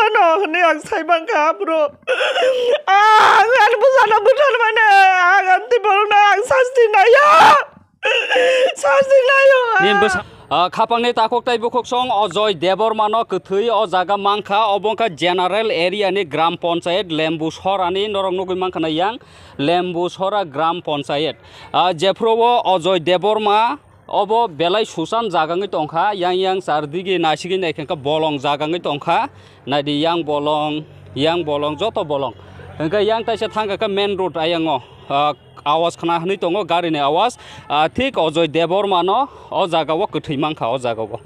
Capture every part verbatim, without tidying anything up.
Ano hwnwi ang sai mankha, bro. Ang ani bwsano buthar mane, ang amtwi borokno ang sasti naio. Sasti naio. Nini bwsa-, ah, khapangni takhuk tei bukhuksong Ajoy Debbarmano kwthwi o jaga mankha, obo wngkha general area ni Gram Panchayat Lembu Sorani, norok nugwi mankha na yang Lembu Sora Gram Panchayat. Ah, jephuru o Ajoy Debbarma obo belai susan jaga wngwi tongkha, yang yang chardigi naisigwi naikhe bolong jaga wngwi tongkha, naidi yang bolong, yang bolong, joto bolong. Hwnkhe yang taisa thangkha khe main road ayango, ah, awas khna hwnwi tongo, garini awas. Ah, thik Ajoy Debbarmano o jagao kwthwi mankha, o jagao.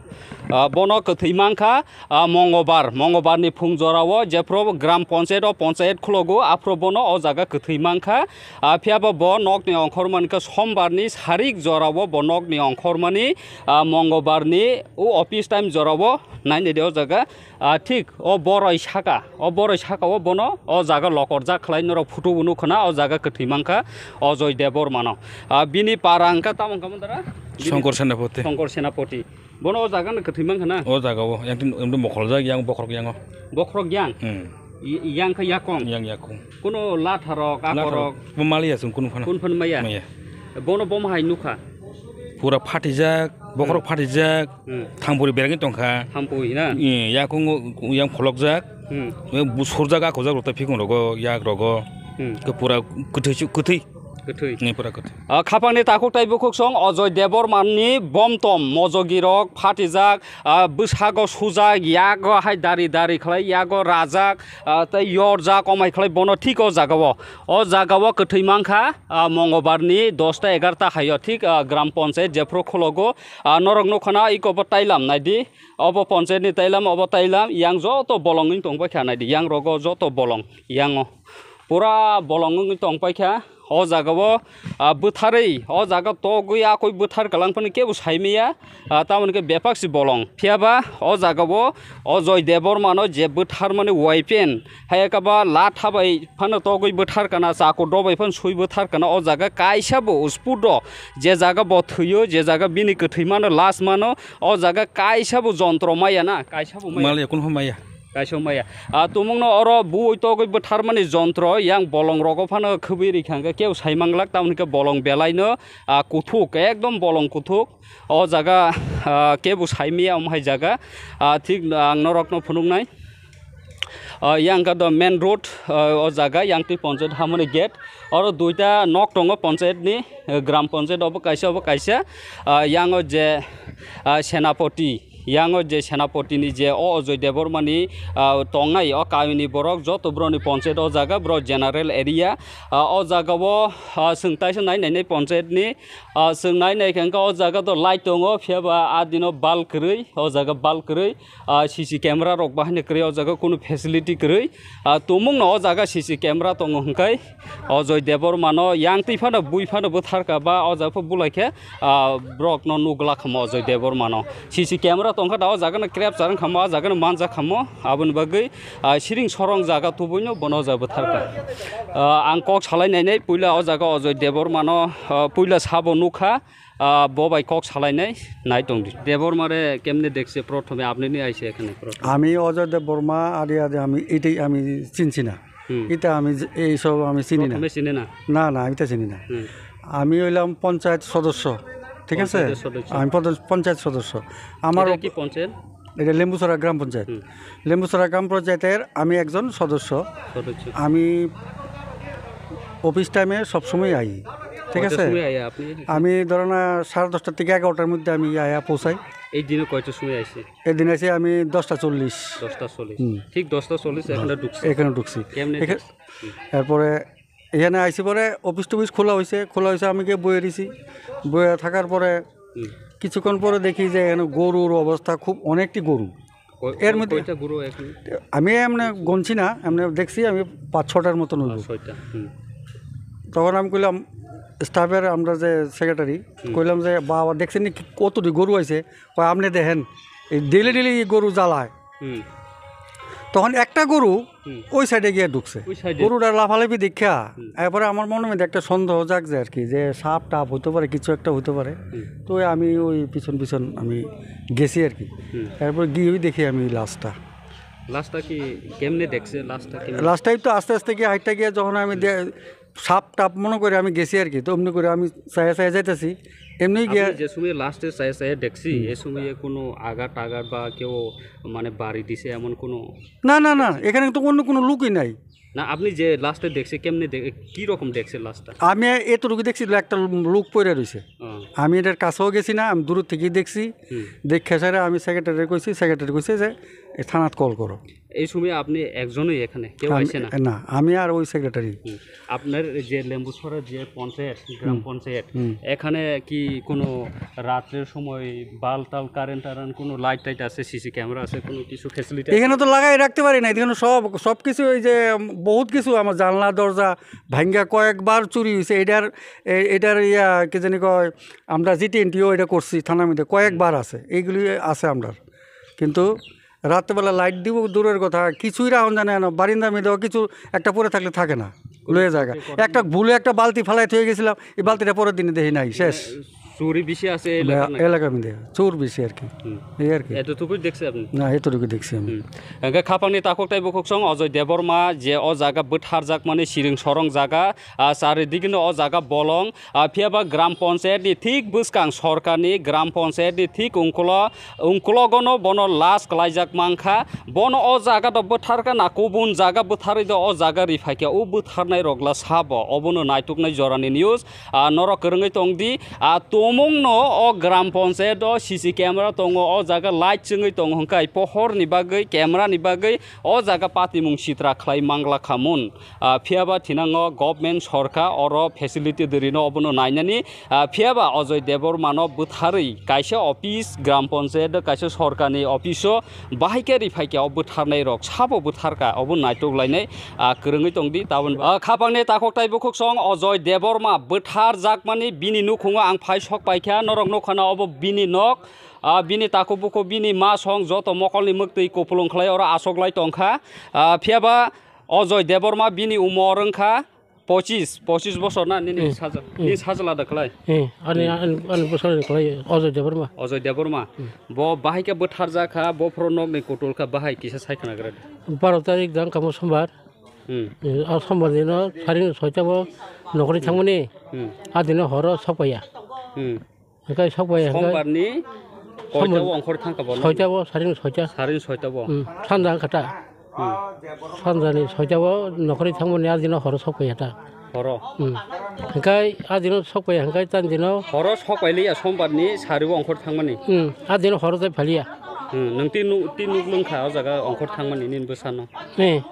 Ah, bono kwthwi mankha, ah, Mongobar, Mongobarni phung jorao jephuru Gram Panchayat o panchayat khwlogo, aphuru bono o jaga kwthwi mankha. Ah, phiyaba bo nokni ongkhormani khe Sombarni sarik jorao bo nokni ongkhormani, ah, Mongobarni o office time jorao nainai de o jaga. Ah, thik o boroi saka, o boroi saka o bono o jaga lokorjak khlai norok photo bo nukho na, o jaga kwthwi mankha Ajoy Debbarmano. Ah, bini para wngkha tamo wngkha mandara? Bini Shankar Senapati. Shankar Senapati. Bono o jaga no kwthwi mankha na? O jaga o, yang tin, yang tin mokholjak, yang bokhorok yang o. Bokhorok yang? Hmm. Y-, yang khe yakong? Yang yakong. Kuno latharok, Latharok. akorok? Bo maliya chwng kunu phano. Kunu phano maya? Maya. Bono bomo hai nukha? Pura phatijak, bokhorok Hmm. phatijak, Hmm. thampuri beragin tongkha. Thampui na? Hmm, yakung o, yang pholokjak. Hmm. Bu surjak, akojak rok tei phikung rogo, yak rogo. Hmm. Khe pura kwthwi, kwthwi. Kwthwi. Ni pura kwthwi. Ah, khapangni takhuk tei bukhuksong Ajoy Debbarmani bomtom, mojogirok phatijak, ah, bwsago sujak, yago hai dari dari khlai, yago rajak, ah, tei yorjak, omai khlai bono thik o jagao. O jagao kwthwi mankha, ah, Mongobarni dosta egarta haio, thik, ah, Gram Panchayat jephuru khwlogo, ah, norok nukha na iko bo tailam naidi, obo Panchayatni tailam, obo tailam, yang joto bolong wng tongbaikha naidi, yang rogo joto bolong. Yango pura bolong wngwi tongpaikha. O jagao, ah, bwtharwi, o jaga togwi akoi bwthar kwlang phano kebo saimaya, ah, tamoni khe bepakse bolong. Phiyaba o jagao o Joy Debbarmano je bwtharmani weapon, hai ekaba latha bai phano togwi bwthar kana, chakudro bai phano sui bwthar kana, o jaga kaisa bo spot o je jaga bo thwio, je jaga bini kwthwi mano, last mano, o jaga kaisa bo jontro maya na, kaisa bo maya. Maliya, kunu maya. Kaisa maya. Ah, tumungno oro buwi togwi bwtharmani jontro yang bolong rogo phano khwbwi rikha hwnkhe kebo sai manglak, tamoni khe bolong belaino, ah, kuthuk, ekdom bolong kuthuk. O jaga, ah, kebo saimaya omo hai jaga. Ah, thik ang norokno phunuknai. Ah, yang khe do main road, ah, o jaga yang twi Panchayat hamoni gate. Oro duita nok tongo Panchayatni, eh, Gram Panchayat obo kaisa, obo kaisa. Ah, yang o je, ah, Senapati. Yango je Senapati ni je o Ajoy Debbarmani, ah, tongnai o kamini borok joto borokni panchayat o jaga, borok general area, ah, o jaga o, ah, chwng taisa nai nai nai panchayat ni, ah, chwng nai nai khe o jaga do light tongo, phiya ba a dino bal kwrwi, o jaga bal kwrwi, ah, C C camera rok bahai no kwrwi, o jaga kunu facility kwrwi, ah, tumung no o jaga C C camera tongo hwnkhe, Ajoy Debbarmano yang twi phano bui phano bwtharka ba o jaga pho bulai khe, ah, borok no nugla khamo Ajoy Debbarmano. C C camera tongkha da o jaga no capture wngkhamo, o jaga no manjak khamo. Aboni bagwi, ah, siring sorong jaga tubuino bono o jaga bwtharka. Ah, ang kok salai nainai puila o jaga Ajoy Debbarmano, ah, puila sabo nukha. Ah, bo bai kok salainai, nai tongdi. Debbarma re kemne দেখছে প্রথমে, আপনি নি আইছে এখানে প্রথমে? আমি অজয় দেব বর্মা, আদি আদি আমি এটাই আমি চিনছি না। হুম। এটা আমি যে, এই সব আমি চিনি না। প্রথমে চিনে না? না, না, আমি এটা চিনি না। হুম। আমি হইলাম পঞ্চায়েত সদস্য, ঠিক আছে? পঞ্চায়েতের সদস্য। আমি পঞ্চায়েত সদস্য। আমার এটা কি পঞ্চায়েত? এটা লেম্বুছড়া গ্রাম পঞ্চায়েত। হুম। লেম্বুছড়া গ্রাম পঞ্চায়েতের আমি একজন সদস্য। সদস্য। আমি অফিস টাইমে সবসময় আই, ঠিক আছে? কয়টার সময় আইয়া আপনি? আমি ধরো না সাড়ে দশটা থেকে এগারোটার মধ্যে আমি আয়া পৌঁছাই। এই দিনে কয়টার সময় আইছে? এই দিন আইছি আমি দশটা চল্লিশ। দশটা চল্লিশ। হুম। ঠিক দশটা চল্লিশ এখানে ঢুকছে। এখানে ঢুকছি। কেমনে এখা-, ঢুকছে? হুম। এরপরে এখানে আইসি পরে অফিস টফিস খোলা হয়েছে, খোলা হয়েছে, আমি গিয়ে বয়ে রইছি। বয়ে থাকার পরে হুম। কিছুক্ষণ পরে দেখি যে এখানে গরুর অবস্থা খুব, অনেকটি গরু। কয়-, এর কয়-, মধ্যে কয়টা গরু এখন? আমি এমনি গুনছি না, এমনি দেখছি আমি পাঁচ ছটার মতন হইব। পাঁচ ছয়টা, হুম। তখন আমি কইলাম, স্টাফের আমরা যে সেক্রেটারি, হুম। কইলাম যে, "বাবা, দেখছেন নি কি কতটি গরু আইছে?" কয়, "আপনি দেখেন, এই ডেলি ডেলি এই গরু জ্বালায়।" হুম। তখন একটা গরু হুম। ওই সাইডে গিয়ে ঢুকছে। ওই সাইডে। গরুটা লাফালাফি দেখা, হুম। এরপরে আমার মনের মধ্যে একটা সন্দেহ জাগছে আর কি, যে সাপ টাপ হইতে পারে, কিছু একটা হইতে পারে। হুম। তো আমি ওই পিছন পিছন আমি গেছি আর কি। হুম। এরপর গিয়েই দেখি আমি লাশটা। লাশটা কি কেমনে দেখছে? লাশটা কেমনে? লাস্ট টাইম তো আস্তে আস্তে গিয়ে হাইটটা গিয়ে যখন আমি দে-, সাপ টাপ মনে করে আমি গেছি আর কি, তো অমনি করে আমি চায়া চায়া যাইতেছি, এমনি আপনি গিয়ে যে সময় লাস্টে চায়া চায়া দেখছি, হুম। এ সময় কোনো আঘাত টাঘাত বা কেউ মানে বাড়ি দিছে এমন কোনো? না, না, না, এখানে তো অন্য কোনো লোকই নাই। না, আপনি যে লাস্টে দেখছে, কেমনে দে-, কি রকম দেখছে লাশটা? আমি এতটুকু দেখছি, একটা লোক পড়ে রয়েছে। ও। আমি এটার কাছেও গেছি না, আমি দূর থেকেই দেখছি। হুম। দেখে স্যার আমি সেক্রেটারি কইছি, সেক্রেটারি কইছে যে, "এ, থানাত কল করো।" এই সময় আপনি একজনই এখানে, কেউ আমি, আইছে না? না, আমি আর ওই সেক্রেটারি। হুম। আপনার যে লেম্বুছড়া যে পঞ্চায়েত, গ্রাম হুম। পঞ্চায়েত, হুম। এখানে কি কোনো রাত্রের সময় বাল্ব টাল্ব, কারেন্ট টারেন্ট, কোনো লাইট টাইট আছে, সিসি ক্যামেরা আছে, কোনো কিছু ফ্যাসিলিটি আছে? এখানে তো লাগাই রাখতে পারি না, এখানে সব, সব কিছু ওই যে, উম, বহুত কিছু আমার জানলা দরজা ভাঙ্গা কয়েকবার চুরি হয়েছে। এটার, এ-, এটার ইয়া, কি জানি কয়, আমরা জি টি এন টিও এটা করছি থানার মধ্যে, কয়েকবার আছে, এইগুলি আছে আমরার। কিন্তু রাত্রেবেলা লাইট দিব দূরের কথা, কিছুই রাখুন জানে না, বারিন্দার মধ্যেও কিছু একটা পড়ে থাকলে থাকে না, লয়ে জায়গা। একটা ভুলে একটা বালতি ফালাই থয়ে গেছিলাম, এই বালতিটা পরের দিনে দেখি নাই, শেষ। চুরি বেশি আছে এই এলাকার না? এলাকার মধ্যে চোর বেশি আর কি, হুম। এই আর কি। এতটুকুই দেখছে আপনি? না, এতটুকু দেখছি আমি। হুম। Hingke khapangni takhuk tei bukhuk song Ojoi Debbarma je o jaga bwtharjakmani siring sorong jaga, ah, charidigino o jaga bolong, ah, phiyaba gram panchayat ni thik bwskang sorkarni gram panchayat ni thik ungkulo, ungkulogono bono las klaijak mankha. Bono o jaga do bwtharkha na kubun jaga bwtharwi do o jaga riphaikha, o bwtharnai rokla sabo obono naituknai jorani news. Ah, norok kwrwngwi tongdi. Ah, tumungno o gram panchayat o C C camera tongo, o jaga light chwngwi tongo, hwnkhe pohorni bagwi, camera ni bagwi o jaga patimung sitra khlai mangla khamun. Ah, phiyaba thinango government sorkar oro facility dwrwino obono nainani. Ah, phiyaba Ojoi Debbarmano bwtharwi kaisa office, gram panchayat kaisa sorkarni office o bahai khe riphaikhe o bwtharnai rok sabo bwtharkha, obo naitok lainai, ah, kwrwngwi tongdi. Tabon, ah, khapangni takhuk tei bukhuk song Ojoi Debbarma bwtharjakmani bini nukhungo ang phai sok paikha, norok nukha na obo bini nok, ah, bini takhuk bukhuk bini ma song joto mokolni mwktwi kupulung khlai oro asok lai tongkha. Ah, phiyaba Ojoi Debbarma bini umor wngkha pochis, pochis bosor na nini Hmm. saja-, Hmm. nini sajla da khlai? Hmm. Ani, Hmm. ani, ani bosor ni khlai Ojoi Debbarma. Ojoi Debbarma. Hmm. Bo bahai khe bwtharjak kha, bo phoro nok ni kutul kha, bahai kisa sai khna gra. Baro tarik dang kamo sombar. Hmm. Hmm. A sombar dino saring soita bo nokri Hmm. thangmani. Hmm. A dino horo sokpaiya. Hmm. Hingke sokpaiya hingke Sombarni Sombar koita o ongkhor thangkha bo? Soita bo, saring soita. Saring soita bo? Hmm, sanja wngkha ta. Hmm. Sanjani soita bo nokhorwi thangmani a dino horo sokpaiya ta. Horo? Hmm. Hingke a dino sokpaiya hingke tan dino Horo sokpailiya Sombarni sari o ongkhor thangmani? Hmm, a dino horo tai phaliya. Hmm, nwng tin nu-, tin nuk lwngkha o jaga ongkhor thangmani nini bwsano? Hmm.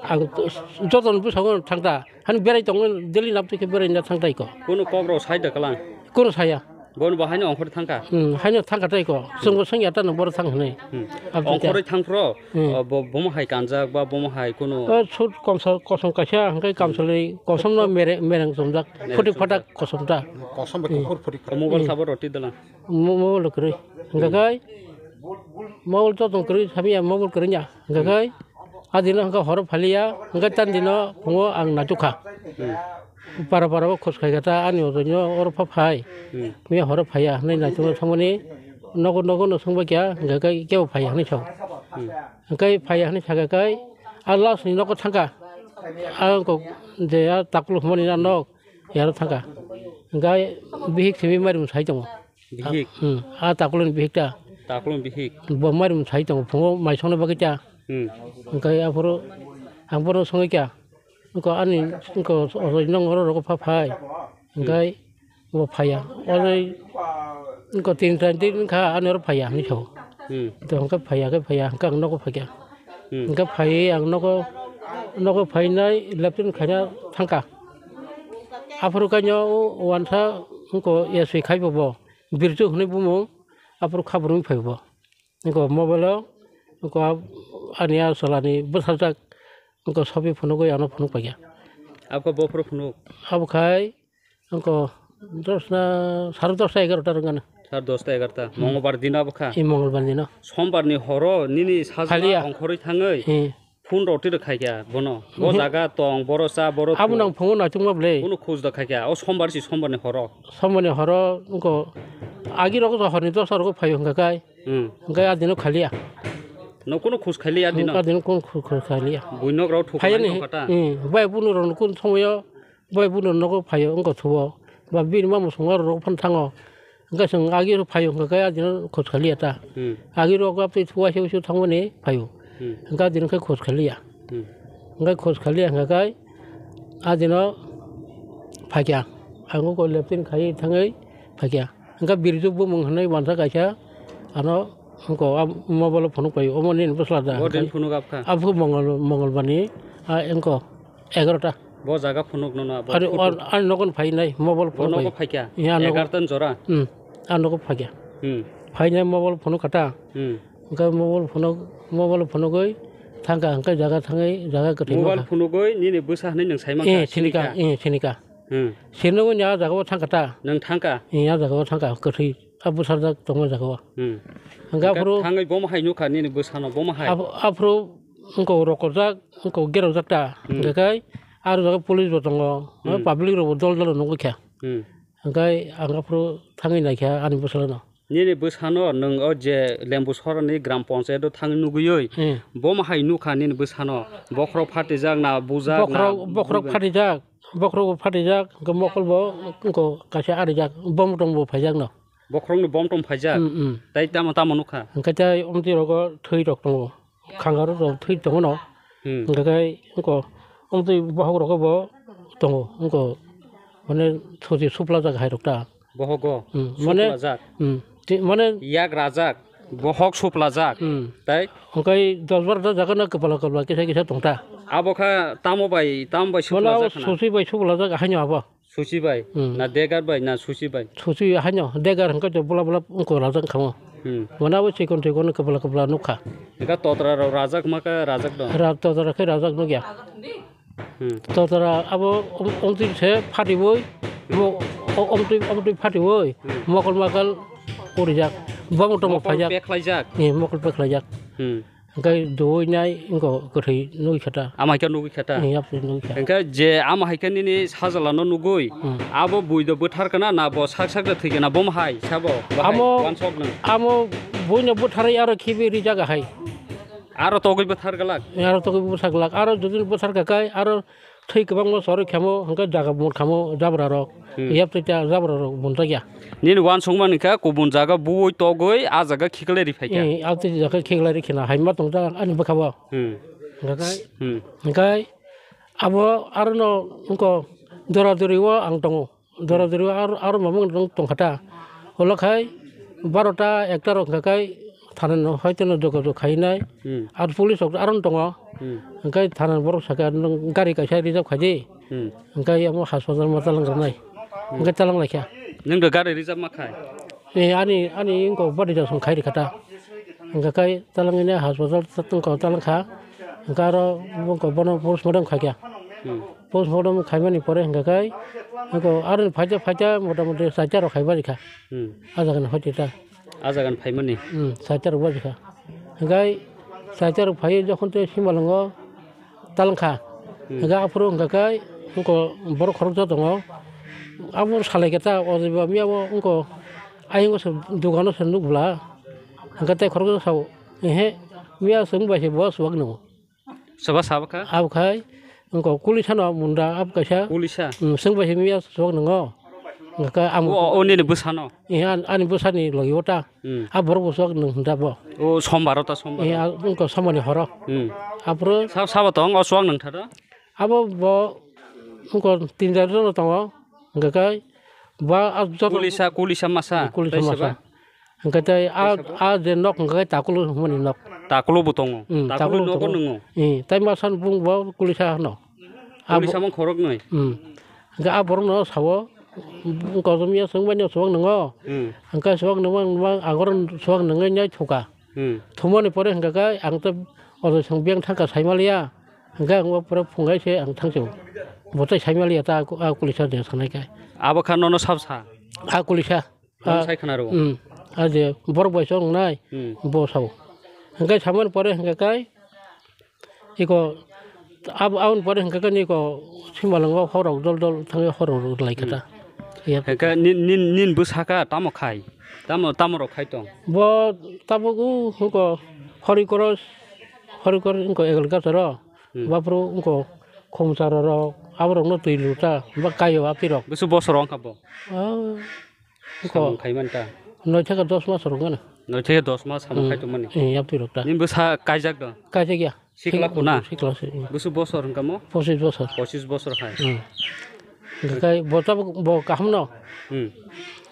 Ang to-, jotono bwskango thangta. Hani berai tongo, daily nap twi khe berai na thang tai ko. Kuno kok rok sai da kalang? Kuno saya. Bon bo haino ongkhor thangkha? Hmm, haino thangkha tai ko. Chwngbo swngya ta no boro thang hwnwi. Hmm. Aboni ta. Ongkhorwi thangphro, Hmm. o, bo, bomo hai kanjak ba bomo hai kuno O sut komsa, kosom kaisa, hwnkhe kamsalwi, kosom no mere-, mereng chumjak. Mereng Phuti chumjak. Phatak kosom ta. Kosom bai Hmm. kuphur phuti. O mobile Hmm. sabo roti dalang. Mo-, mobile kwrwi. Hwnkhe Hmm. kai, mobile to tong kwrwi, sabiya mobile kwrwi ya. Hwnkhe Hmm. kai, A dino hwnkhe horo phaliya, hwnkhe tan dino phungo ang naitukha. Hmm. Para para o khos khaikha ta ani ojoi no oro pha phai. Hmm. Miya horo phaiya hwnwi naitukno thangmani nogo nogo no swngbaikha, hwnkhe kebo phaiya hwnwi sao. Hmm. Hwnkhe phaiya hwnwi sakha khe a last ni nogo thangkha. Ang kok je a taklo hwnmani na nok yaro thangkha. Hwnkhe bihik simi mairum sai tongo. Bihik? Hmm, a takuloni bihik ta. Takuloni bihik? Bo mairum sai tongo, phungo mai songna bagwi ta. Hmm. Hwnkhe aphuru ang bono songwi kha. Wngkha ani, wngkha oro nong oro rogo pha phai. Hmm. Hwnkhe bo phaiya. Oro wngkha tin ta din wngkha ani oro phaiya hinwi sao. Hmm. To hwnkhe phaiya khe phaiya, hwnkhe ang nogo phaikha. Hmm. Hwnkhe phaiwi ang nogo, nogo phainai left turn khaina thangkha. Aphuru kainwi o uansa wngkha S P khai bo bo. Birju hwnwi bumung, aphuru khabrumwi phai bo. Wngkha mobile o, wngkha ani a chwla ni bwsajak, wngkha sopi phunugwi ano phunuk paikha. Abokhe bophuru phunuk? Abo khai, wngkha dos na, sare dos ta egaroh ta rwngano. Sare dos ta egaroh ta. Hmm. Mongolbar dino abokha? E, Mongolbar dino. Sombar ni horo nini sajla Phaliya. Ongkhorwi thangwi? Hmm. Phone rok twi rwkhaikha bono. Bo Mhm. Jaga tong, boro cha, boro Abo thung. Nang phungo naitukma bwle. Bono khoj da khaikha. O sombar si sombar ni horo. Sombar ni horo wngkha agi rok horni dos ta rogo phaio hwnkha kai. Hmm. Hwnkhe a dino khaliya. No kuno khus khailiya dino? Ka dino kuno khus, khus khailiya. Buinok rok thuk phaiya ni, tongkha ta? Hmm, bai bunu rok kuno thongyo, bai bunu nogo phaio wngkha thuo. Ba bini ma musung rok phan thango. Hwnkhe chwng agi rok phaio hwnkha khe a dino khus khailiya ta. Hmm. Agi rok gap twi thuo waisa waisa thangmani phaio. Hmm. Hwnkhe a dino khe khus khailiya. Hmm. Hwnkhe khus khailiya hwnkha khe a dino phaikya. Ang uko leptin khai thangwi phaikya. Hwnkhe Birju bumung hwnwi mansa kaisa ano wngkha a mobile phunuk pai omo nini bwsla da. Bo din phunuk apkha? Aphuru Mongol, Mongolbarni a wngkha egarota. Bo jaga phunuk nono abo. Ani nogon phainai mobile phunuk pai. Nogo phaikya? Ya, nogo. Egarota ni jora? Hmm, a nogo phaikya. Hmm. Phainai mobile phunuk kata. Hmm. Hwnkhe mobile phunuk, mobile phunugwi thangkha hwnkhe jaga thangwi jaga kwthwi nukha. Mobile phunugwi nini bwsa hwnwi nwng saimankha? Eh, sinika, sinika. Eh, sinika. Hmm. Sirnogwi ni a jaga o thangkha ta. Nwng thangkha? Eh, a jaga o thangkha, kwthwi a bwsarjak tongma jaga o. Hmm. Hwnkhe aphuru thangwi bomo hai nukha nini bwsano, bomo hai? Aphuru wngkha rokorjak, wngkha gerokjak ta. Hmm. Hwnkhe kai aro jaga police bo tongo, hmm, public rok bo dol dol nugwi kha. Hmm. Hwnkhe ang aphuru thangwi naikha ani bwsano. Nini bwsano nwng o je Lembu Sorani Gram Panchayat o thangwi nugwiwi, hmm, bomo hai nukha nini bwsano, bokhorok phatijak na bujak na? Bokhorok, bokhorok phatijak, bokhorok bo phatijak, hwnkhe mokol bo wngkha kaisa arijak, bomtong bo phaijak no. Bokhorokni bomtong phaijak? Hmm, hmm. Tai tamo tamo nukha? Hwnkhe tai omtwi rogo thwi rok tongo. Khangaro rok thwi tongo no. Hmm. Hwnkhe kai wngkha omtwi bokhok rok bo tongo, wngkha mane sosi suplajak hai rok ta. Bohogo? Hmm, mane, suplajak? Hmm, ti-, mane yak rajak, bohok suplajak. Hmm. Tai? Hwnkhe dos bar ta jaga no kwpla kwpla kisa kisa tong ta. Abo kha tamo bai, tamo bai suplajak khna? Sosi bai suplajak haino abo. Susi bai? Hmm. Na degar bai, na susi bai? Susi haino, degar hwnkhe to bwla bwla wngkha rajak khamo. Hmm. Mane abo chikon chikon kwpla kwpla nukha. Hwnkhe totra rok rajak ma khe rajak dong? Ra-, totra khe rajak nukya. Hmm. Totra abo om-, omtwi se phatiwi, mo-, o-, omtwi, omtwi phatiwi, hmm, mokol makal urijak. Bomtong phaijak. Mokol pekhlaijak? Eh, mokol pekhlaijak. Hmm. Hwnkhe duwi nai wngkha kwthwi nugwi kha ta. Ama hai khe nugwi kha ta? Ee, yapri nugwi kha. Hwnkhe je ama hai khe nini sajla no nugwi, hmm, abo bui do bwthar kana na bo sak sak de thwi kana bomo hai sabo? Bahai amo, wansok nang. Amo bui no bwtharwi aro khibi rijak hai. Aro togwi bwthar glak? Aro togwi bwthar glak. Aro jodi bwthar kha kai aro thwi kwbangma chorwi khamo, hwnkhe jaga bumut khamo jabra rok. Hmm. Yap twi ta jabra rok bumjakya. Nini wansukmani kha kubun jaga buwi togwi a jaga khiklai ri phaikha. Eh, a twi jaga khiklai ri khina haima tongjak ani bwkha bo. Hmm. Hwnkhe, hmm, hwnkhe abo arono wngkha dora dori o ang tongo. Dora dori o aro, aro mamung tong, tongkha ta. Ulo khai barota ekta rok hwnkha khai thana no hoito no jogajog khainai. Hmm. Ar police rok arono tongo. Hmm. Hwnkhe thana borok sakha nwng gari kaisa reserve khaidi. Hmm. Hwnkhe amo hospital ma talang rwnai. Hmm. Hwnkhe talang laikha. Nwng do gari reserve ma khai? Eh, ani, ani wngkha body da song khai rikha ta. Hwnkhe kai talang ini hospital ta-, tongkha talang kha. Hwnkhe aro wngkha bono postmortem khaikha. Hmm. Postmortem khaimani pore hwnkhe kai wngkha aro phaikha, phaikha motamoti chaita rok khaiba rikha. Hmm. A jaga ni hoite ta. A jaga ni phaimani? Hmm, chaita rok bajikha. Hwnkhe chaita rok phaiwi jokhon tei simalwngo talangkha. Hmm. Hwnkhe aphuru hwnkha khe wngkha borok khoroksa tongo. Abo salai khe ta o jeba miya bo wngkha ayang se dogano se nukbwla. Hwnkhe tei khoroksa sao, "Ehe, miya chwng bai se bo chuwak nwngo." Soba sabo kha? Abo khai wngkha kulisa no munda abo kaisa. Kulisa? Hmm, chwng bai se miya chuwak nwngo. Hwnkha khe amo o, o nini bwsano? Ehe, an-, ani bwsani logi o ta. Hmm. A borok bo sok nwng hwnda bo. O sombar o ta sombar o. Eh, a, wngkha somani horo. Hmm. Aphuru sab sabo tong o sok nwng tharo? Abo bo wngkha tin jar jono tongo. Hwnkha khe ba a joto kulisa, kulisa masa. Kulisa tei masa. Hwnkha tei a, tei sabo? A je nok hwnkha khe takulo hwnmani nok. Takulo bo tongo. Hmm, takulo takulo nogo tongo. Nwngo. Eh, tai masa bung bo kulisa hwno. Abo kulisa mung khoroknwi? Hmm. Hwnkha a borokno sao, "Kosom ya chwng bai no chwng nwngo." Hmm. Hwnkha chwng nwngo, nwngo, ang oro chwng nwngo nai thuka. Hmm. Thumani pore hwnkha khe ang tei oro chwng biyang thangkha saimaliya. Hwnkha ang o pore phungai se ang thangsu. Bo tei saimaliya ta a kulisa de sanai khe. Abo kha nono sab sa? A kulisa. Tamo ah, sai khna rwo. Hmm. A je borok bai chwng nai, hmm, bo sao. Hwnkha samani pore hwnkha khe iko ab-, aboni pore hwnkha khe niko simalwngo horok dol dol thangwi horok lai kha ta. Hmm. Yep. Hwnkha nin, nin, nin bwsakha tamo khai? Tamo, tamo rok khai tong? Bo tabuk o huko Khori koros, khori koros wngkha agriculture o. Hmm. Bapro wngkha khumsara rok, aborokno twi rwta, ba kaio aphi rok. Bwswk bosor wngkha bo? Ah, wngkha. Samung khai manta. Noi theka dos mas rok wngkha na. Noi theka dos mas samung Hmm. khai tongmani. Eh, yaptwi rok ta. Nini bwsa kaijak do? Kaijak ya. Sikla Sik-, khuna? Sikla se, eh. Bwswk bosor wngkha mo? Pochis bosor. Pochis bosor hai. Hmm. Hwnkhe bo tabuk bo kaham no. Hmm.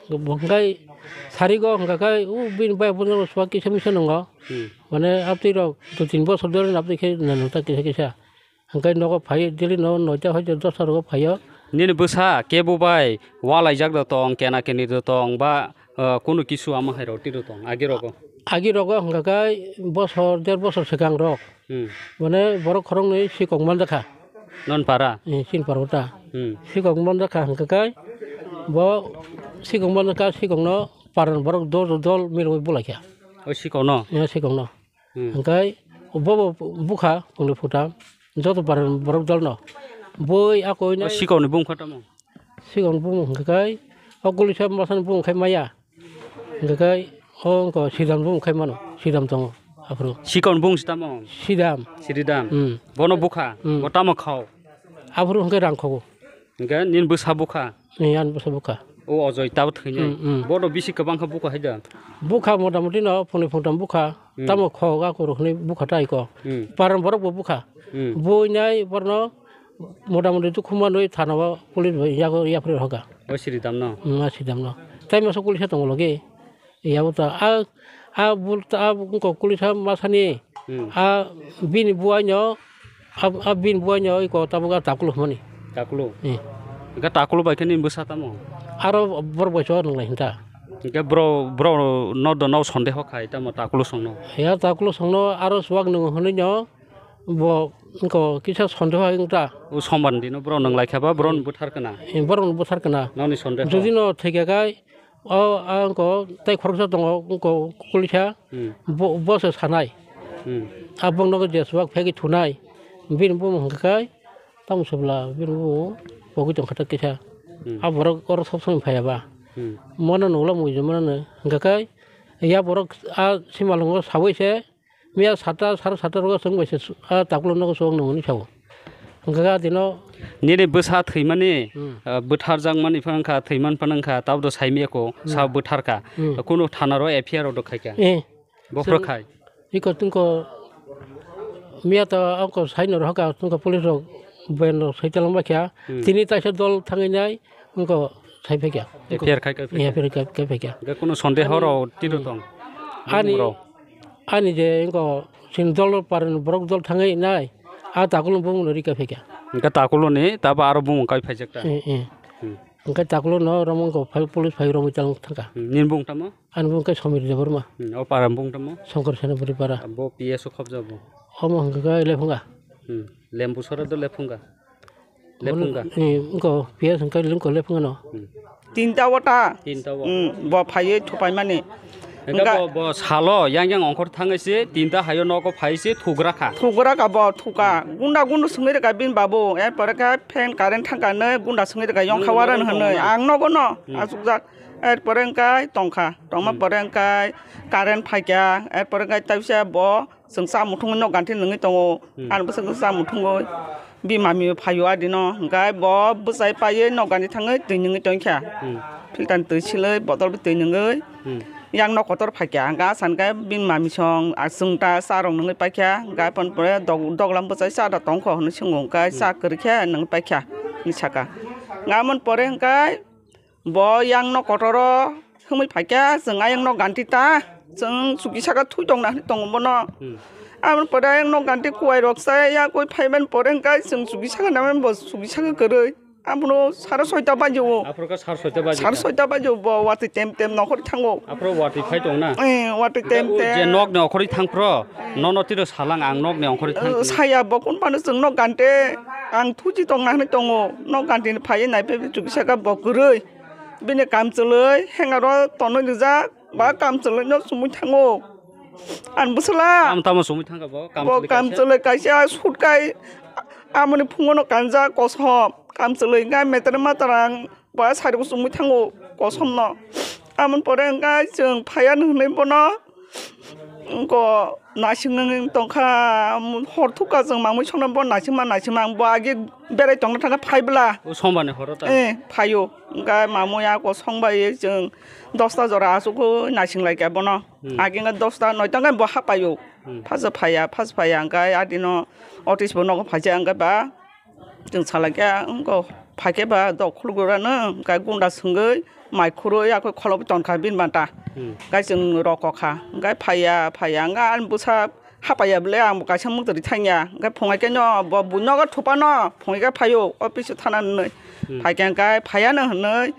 Bo hwnkhe sarigo hwnkhe o bini bai bo swk kisa misa nwngo. Hmm. Mane aptwi rok dui tin bosor dhori aptwi khe nanu ta kisa kisa. Hwnkhe nogo phai daily no noita hoi dosta rogo phaio. Nini bwsa kebo bai walaijak do tong, kena keni do tong ba, uh, kunu kisu ama hai roti do tong agi rogo? Agi rogo hwnkhe bosor der bosor swkang rok. Hmm. Mane borok khoroknwi sikok manjakha. Non para? Eh, chin para ta. Hmm. Sikok manjakha hwnkhe bo sikok manjakha sikokno paran borok dol dol miroi bulaikha. O sikokno? Eh, sikokno. Hmm. Hwnkhe bobo bukha phungnwi phungtham joto paran borok dolno. Bui akoi O nai sikokni bumung kha tamo? Sikokni bumung hwnkhe o kulisa masani bumung khai maya. Hwnkhe o wngkha sidam bumung khai mano. Sidam tongo aphuru. Sikokni bumung si tamo? Sidam. Siridam. Hmm. Bono bukha? Hmm. Bo tamo khao? Aphuru hwnkhe rang khogo. Hwnkhe nini bwsa bukha? Ni ani bwsa bukha. O Ojoi tabo thwinai. Hmm, hmm. Bono bisi kwbang kha bukha hai da? Bukha motamoti no phungnwi phungtham bukha. Hmm. Tamo khok a koro hwnwi bukha tai ko. Hmm. Paran borok bo bukha. Hmm. Buinai borno motamoti tu khuma nwi thana o police bai yago yapri hoga. O Siridam no? Hmm, a Siridam no. Tai masa police tongo logi. Yabo ta a, a bul ta a wngkha kulisa masani. Hmm. A bini buaino, a, a bini buaino iko tabuk a takulu hwnmani. Takulu? Eh. Hwnkhe takulu bai khe nini bwsa tamo? Aro borok bai chwng nwnglai hinta. Hwnkhe bro, bro no do no sondeho khai tamo takulu songno? Ya takulu songno aro swak nwngo hwnwi no bo wngkha kisa sondeho hai wngta. O sombar dino bro nwnglai kha ba bro ni bwthar kana? Eh, borok ni bwthar kana. Noni sondeho? Jodi no thwikha khai O, a, wngkha tei khoroksa tongo, wngkha kulisa, Hmm. bo, bo se sanai. Hmm. A bongno je swk phegi thunai, bini bumung hwnkhe tamo se bwla, bini bumung pogwi tongkha ta kisa. Hmm. A borok oro sob somoi phaiya ba. Hmm. Mono nukla muijo mano hwnkhe ya borok a simalwngo sawi se Miya sata, saro sata rogo chwng bai se su-, a taklo nogo chwng nung hwnwi sao. Hwnkha khe a dino Nini bwsa thwimani, Hmm. ah, bwtharjakmani phano wngkha, thwiman phano wngkha, tabdo saimiyako, Hmm. sa bwtharkha. Hmm. Kunu thana ro F I R order khaikha. Eh. Bophro Chwng khai. Iko tungko miya to angko saino rohorkha, tungko police rok ben rok sai talong bakha. Hmm. Tini taisa dol thangwi nai, Wngkha sai phaikha. F I R khai, khai phaikha. F I R khai, khai phaikha. Hwnkhe kunu sondeho rok tiro tong? Ani, Bumung rok. Ani je wngkha chini dol parni borok dol thangwi nai, a takulo bumungno rika phaikha. Hwnkhe takulo ni tabo aro bumung kai phaijak ta? Eh, eh. Hmm. Hwnkhe takulo no romwi wngkha phai, police phai romwi tang thangkha. Hmm. Nini bumung tamo? Ani bumung khe Samir Debbarma. Hmm. O para bumung tamo? Shankar Senapuri para. Bo P S o khobja bo? Omo hwnkha khe Lephunga. Hmm. Lembu sora do Lephunga? Lephunga. Ni, wngkha, P S wngkha, wngkha lephunga no. Hmm. Tinta wata. Tinta wata. Hmm, bo phaiwi thupaimani. Hwnkhe wngkha bo, bo salo yang yang ongkhor thangwi se, tinta hayo nogo phai se thugra kha. Thugra kha bo, thuka. Gunda gundu swngwi rwkha bini babu. Erpore khe fan current thangkha nwi gunda swngwi rwkha yongkha waran hwnwi. Ang nogo no, hmm, achukjak. Erpore wngkha tongkha. Tongma, hmm, pore wngkha current phaikha. Erpore wngkha taisa bo Chwng cha muthungwi nok ganti nungwi tongo. Hmm. Ani bwswk cha muthungwi bini mami phaio adino. Hwnkhe bo bwchai paiwi nok ganti thangwi twi nungwi tongkha. Hmm. Filter ni twi silwi botol bai twi nungwi. Hmm. Yang nok kotor phaikha. Hwnkhe asa hwnkhe bini mami song, ah, chwng ta cha rok nungwi paikha. Hwnkhe aphano pore dog-, doglam bwchai cha da tongkho hwnwi swngo. Hwnkhe, hmm, cha kwrwikhe nungwi paikha hwnwi sakha. Hwnkhe amoni pore hwnkhe Bo yang nok kotor o hwnwi phaikha, chwng ayang nok ganti ta, chwng chuki saka thui tongna hwnwi tongo bono. Hmm. Aboni pore ayang nok ganti kuwai rok chaya koi phaimani pore hwnkhe chwng chuki saka naimani bo chuki saka kwrwi. Abono sara soita baji o. Aphuru khe sara soita baji kha. Sara soita baji o bo watwi tem tem nokhorwi thango. Aphuru watwi phai tongna? Eh, watwi tem tem. Je nok ni okhorwi thangphro, nono tiro salang ang nok ni okhorwi thang. Eh, saya bo kun phano chwng nok ganti ang thuji tongna hwnwi tongo. Nok ganti ni phaiwi naiphai chuki saka bo kwrwi. Bini kam chwlwi hengaro tonwi rijak, ba kam chwlwino chumui thango. Ani bwswla. Kam tamo chumui thangkha bo? Bo kam chwlwi kaisa sut kai, amoni phungono kanjak kosom. Kam chwlwi hwnkhe metere matarang ba sari bo chumui thango kosomno. Amoni pore hwnkhe chwng phaiya hwnwi bono Wngko naising wng tongkha, hor thukha chwng mamwi songno bo naisingma naisingma ang bo age berai tongna thangkha phaibla. O sombarni horo ta? Eh, phaio. Wngkha mamwi ako songbai chwng dosta jora asugwi naising laikha bono. Hmm. Age wngkha dosta noita wngkha bo hapaio. Hmm. Phaja phaiya, phaja phaiya wngkha adino office bo nogo phaija wngkha ba. Chwng salai khe wngkha, phai khe ba dok khulugurano, hwnkhe gunda swngwi mai khurui, akhe kholo bo tonkha bini banta. Hmm. Hwnkhe chwng rokokha, hwnkhe phaiya, phaiya, hwnkhe ani bwsa hapaiya bwle, ang bo kaisa mukdari thangya. Hwnkhe phungai khe no bo buino thupano, phungai khe phaio, office o thana hwnwi. Hmm. Phai khe hwnkhe phaiya no hwnwi,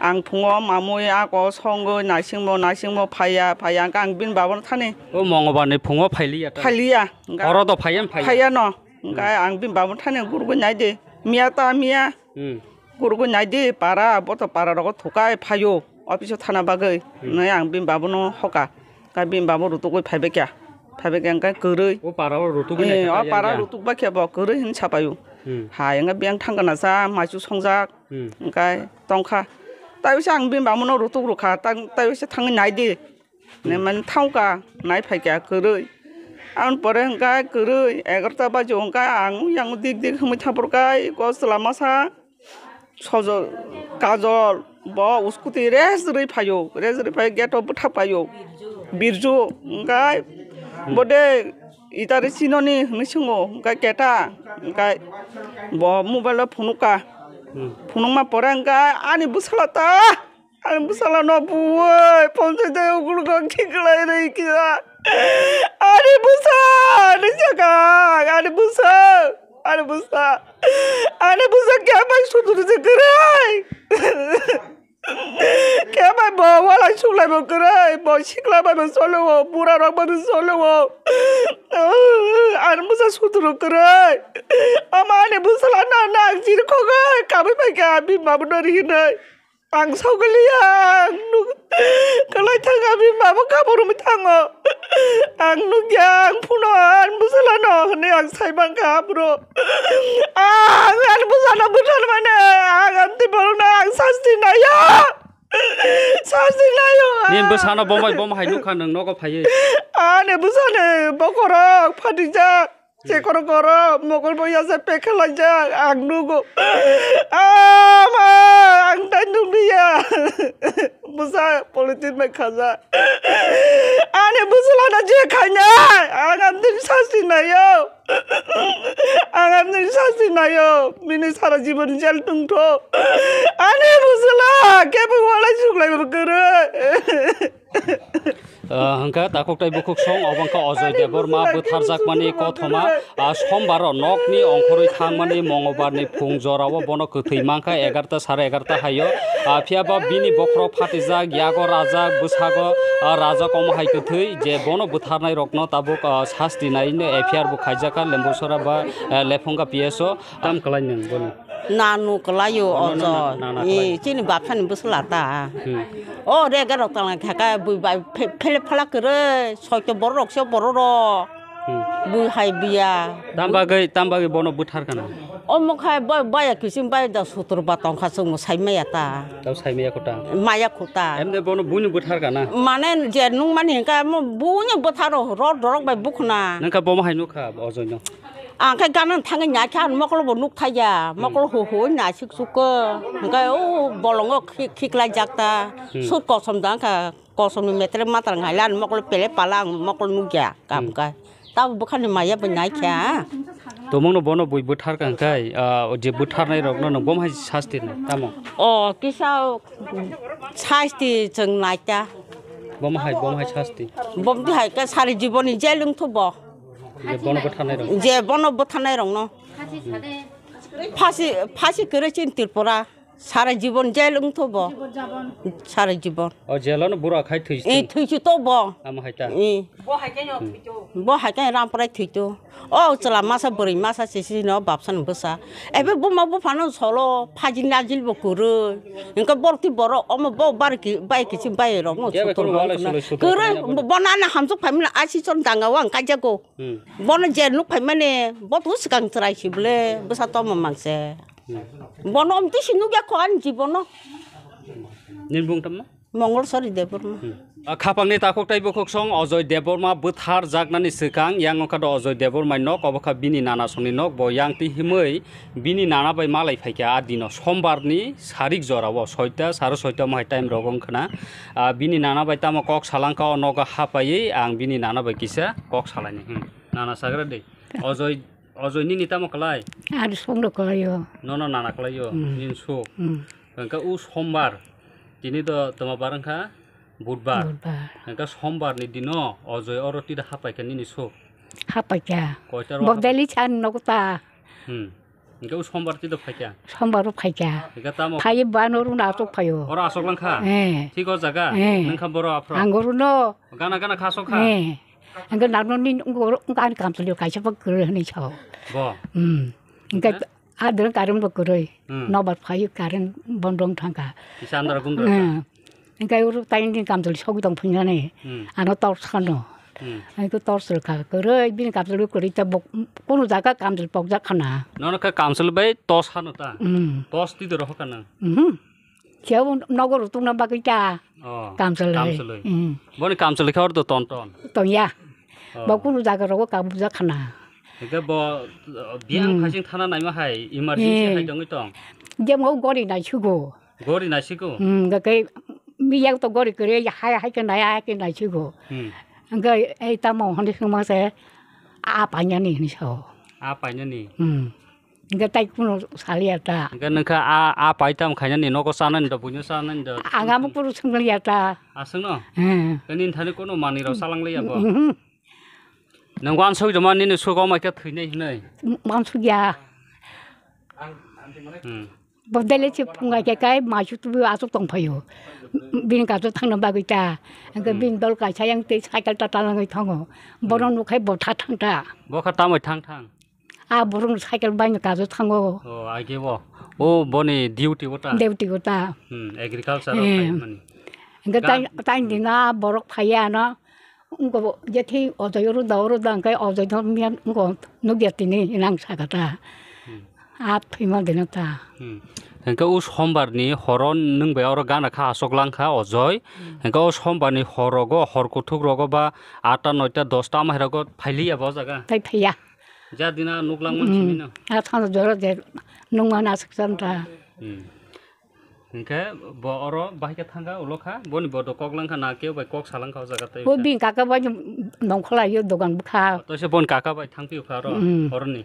ang phungo mamwi ako songwi naisingmo, naisingmo phaiya, phaiya, hwnkhe ang bini babono thani. O Mongobar ni phungo phailiya ta? Phailiya. Hwnkhe oro do phaiya, phaiya? Phaiya no. Hwnkhe ang bini babono thani gurugwi nai di. Miya ta miya. Hmm. Gurugwi nai di, para, bo to para rogo thukai phaio, office o thana bagwi. Hmm. Hwnwi ang bini babono hoka. Hwnkhe bini babo rutugwi phaibai kha. Phaibai kha hwnkhe kwrwi. O para o rutugwi nai kha ta yang. Eh, o para rutugbai khe bo kwrwi hwnwi sapaio. Hmm. Hai hwnkhe biyang thangkana sa, maichu songjak. Hmm. Hwnkhe tongkha. Tai bisa ang bini babono rutug rwkha, tang, tai bisa thangwi nai di. Ne mani thangkha, nai phaikha kwrwi. Aboni pore hwnkhe kwrwi egarota bajo hwnkhe ang yang dik dik hwnwi thaphurkha, eko chwla masa Sojol, Kajol, bo scooty rejrwi phaio, rejrwi phai gate o bwthak paio. Birju hwnkhe bode itari chinoni hwnwi swngo, hwnkhe keta hwnkhe bo mobile o phunukha. Hmm. Phunukma pore hwnkhe ani bwsala ta Ani bwsala no buwai, ponchai tai ukulgo khiklai rwi kisa. Ani bwsa, ani saka, ani bwsa, ani bwsa. Ani bwsa khe bai suturu se kwrwi. Khe bai bo walai suklai bo kwrwi, bo sikla bai bo solo, bura rok bai bo solo. Ani bwsa suturu kwrwi. Ama ani bwsala no nang jiri khogwi kabui bai kha bini mabo no ri hinwi. Ang sogaliya, ang nuk-, kalai thang, abi mabo kabur umi thango. Ang nukya, ang phuno, ang bwsala no, hwnwi ang sai mankha, bro. Ang, ang bwsano bwthar mane, ang amtwi borokno ang sasti nayo. Sasti nayo. Nini bwsano bombai bom hai nukha nwng nogo phaiwi. Ani bwsani bokhorok phatijak. Chekoro koro, mokol bo yasa pekha laijak, ang nugo. Ama, ang tai nukliya. Bwsa politin bai khaja. Ani bwsala na je khainai, ang amtini sasti nayo. Ang amtini sasti nayo. Bini sara jibon jel tungtho. Ani bwsala, kebo walai suklai bo kwrwi. Ah, hwnkha takhuk tai bukhuk song, obo wngkha Ojoy Debbarma bwtharjakmani kothoma, ah, sombaro nokni ongkhorwi thangmani Mongobarni phung jorao bono kwthwi mankha egarta sare egarta haio. Ah, phiyaba bini bokhorok phatijak, yago rajak, bwsago, ah, rajak omo hai kwthwi je bono bwtharnairokno tabuk, ah, sasti naino F I R bo khaijakha Lembusora ba, ah, Lephunga P S o. Tam kwlai nwng bono? Nanu kwlaio. Bono ojo. Na, na, na, na kwlai. Eh, chini bapsani bwsla ta. Hmm. O rega rok tala khaka bui bai phe-, phele phala kwrwi, soito borok rok se borok rok. Hmm. Bui hai biya. Tam bagwi, tam bagwi bono bwthar kana? Omo khai bai, baya kisim bai da sutur ba tongkha chwng sai maya ta. Tau sai maya kota? Maya kota. Emde bono buini bwthar kana? Mane je nung mani hingka mo buini bwtharo rot dorok bai bukhna. Nangka bomo hai nukha ojoino? Ang khe gana thangwi naikha, ang mokolo bo nuk thaiya, mokolo hu hu naisik suk khe, hwnkhe o bolongo khi-, khiklai jak ta, hmm, sur kosom da wngkha, kosomni metre matra ngai la, ang mokolo pele pala, ang mokolo nukya, kam hmm, kha. Tabo bwkhani maya bo naikha. Tomongno bono bui bwthar kha hwnkhe, ah, o je bwtharnai rokno nwng bomo hai sasti rwnai, tamo? O kisa sasti chwng naikha. Bomo hai, bomo hai sasti? Bomti hai khe sari jiboni jail wngthu bo. Je bono bwtharnai rok. Je bono bwtharnai rokno. Phasi, phasi kwrwi chini Tripura. Sara jibon jail wngthu bo. Sara jibon. O jail-o no bura khai thwi. Eh, thwi si to bo. Amo hai ta. Eh. Bo hai khe Ramprai thwi to. O chwla masa bwrwi masa sisi no bapsa no bwsa. Ebe buma bupha no solo phajil najil bo kwrwi. Hwnkhe borok twi borok omo bo bar ki, bai kichim bai rok no. Ebe sutur kono walai hwnkhe sulai sutur kwrwi khaina bo. Bo nana hamsuk phaimani asi chon danga wang kaijago. Hmm. Bono je nuk phaimani, bo tu swkang chwrai si bwle, bwsa tongma mangse. Hmm. Bono omtwi si nukya kho ani jibono. Nini bung tamo? Mongol Sori Debbarma. Hmm. Khapangni takhuk tei bukhuksong Ajoy Debbarma bwthar jaknani swkang yang wngkha do Ajoy Debbarmani nok, obo kha bini nana songni nok. Bo yang twi himwi bini nana bai malai phaikha a dino, sombarni sarik jorao soita, saro soita omo hai time rok wngkhana. Ah, bini nana bai tamo kok salangkha o nogo hapaiwi, ang bini nana bai kisa kok salaini. Hmm. Nana sagra de. Ajoy, Ajoy nini tamo kwlai? Ar songno kwlaio. Nono nana kwlaio, Hmm. nini suk. Hmm. Hwnkhe u sombar, tini do toma bar wngkha budbar. Budbar. Hwnkhe sombarni dino Ajoy oro tida hapaikha nini suk. Hapaikha. Koita ro Bo hapai- daily chan nogo ta. Hmm. Hwnkhe u sombar tida phaikha? Sombar o phaikha. Hwnkhe tamo? Phai bano runa asok phaio. Oro asok langkha? Eh. Thik o jaga? Eh. Nungkha boro aphro? Ang oro no. Gana gana kha asok kha? Eh. Hwnkhe nang nini oro ani kamchwlwi kaisa bo kwrwi hwnwi sao. Bo? Hmm. Hwnkhe Hwnkhe? Adwrwng current bo kwrwi, Hmm. nobar phaiwi current bondong thangkha. Kisa andar gumdra Hmm. Hwnkhe oro taini din kamchwlwi sogwi tong phinani. Hmm. Ano torch khano. Hmm. Hwnkhe torch rwkha kwrwi, bini kamchwlwi kwrwi ta bo kunu jaga kamchwlwi pokjak khana. Nono khe kamchwlwi bai torch hano ta? Hmm. Torch twi doro hoka nang? Mhm. Khe nogo rutungna bagwi ta. Oh, kamchwlwi. Kamchwlwi. Hmm. Boni kamchwlwi khe oro to ton ton? Tongya. Oh. Bo kunu jaga rogo kabujak khana. Hwnkhe bo, uh, biyang Hmm. phasing thana naima hai, emergency Eh. hai tongwi tong? Jemo gori naisigo. Gori naisigo? Hmm, hwnkhe miyang to gori kwrwi, hai, hai khe nai, hai khe naisigo. Hmm. Hwnkhe ei tamo hwnwi swngma se, a painani hwnwi sao. A painani? Hmm. Hwnkhe tai kunu saliya ta. Hwnkhe nokha a, a pai tam khainani nogo chanani da, buino chanani da. Ang amo kunu swngliya ta. Aswkno? Hmm. Hwnkhe nini thani kunu manwi rok chalangliya bo? Mhm. Nang wansuk joma nini sugo mai khe thwinai hinwi. Wansuk ya. Hmm. Bo dele se phungai khe kai maisu tubu asuk tong phaio. Bini kaso thangna bagwi ta. Hwnkhe Hmm. bini dol kaisa yang tei cycle ta talangwi thango. Bono Hmm. nukhai bo tha thang ta. Bo kha tamoi thang thang? A borok cycle baino kaso thango. Oh, age bo. Oh, boni duty bo ta? Duty bo ta. Hmm, agriculture o Hmm. khai mani. Hwnkhe Gan- tai, tai dina borok phaiya no. Wngkha bo, jethi ojoi oro da, oro da, hwnkhe ojoi no miya wngkha nukya tini hinang sakha ta. Hmm. A thwima dino ta. Hmm. Hwnkhe o sombar ni horo nwng bai oro gana kha asok lang kha ojoi. Hmm. Hwnkhe o sombar ni hor rogo, hor kuthuk rogo ba atta, noita, dosta amhai rogo phailiya bo jaga? Tai phaiya. Ja dina nuk lang man Hmm. simi no? A thang jora je nung mana asok chan ta. Hmm. Hwnkhe bo oro bahai khe thangkha, ulo kha, boni bodo kok langkha na, kebo bai kok salangkha o jaga tei Bo wngkha. Bini kaka bai nongkhor lai o dogan bwkha. To se boni kaka bai thangphi o kha oro, Hmm. oroni.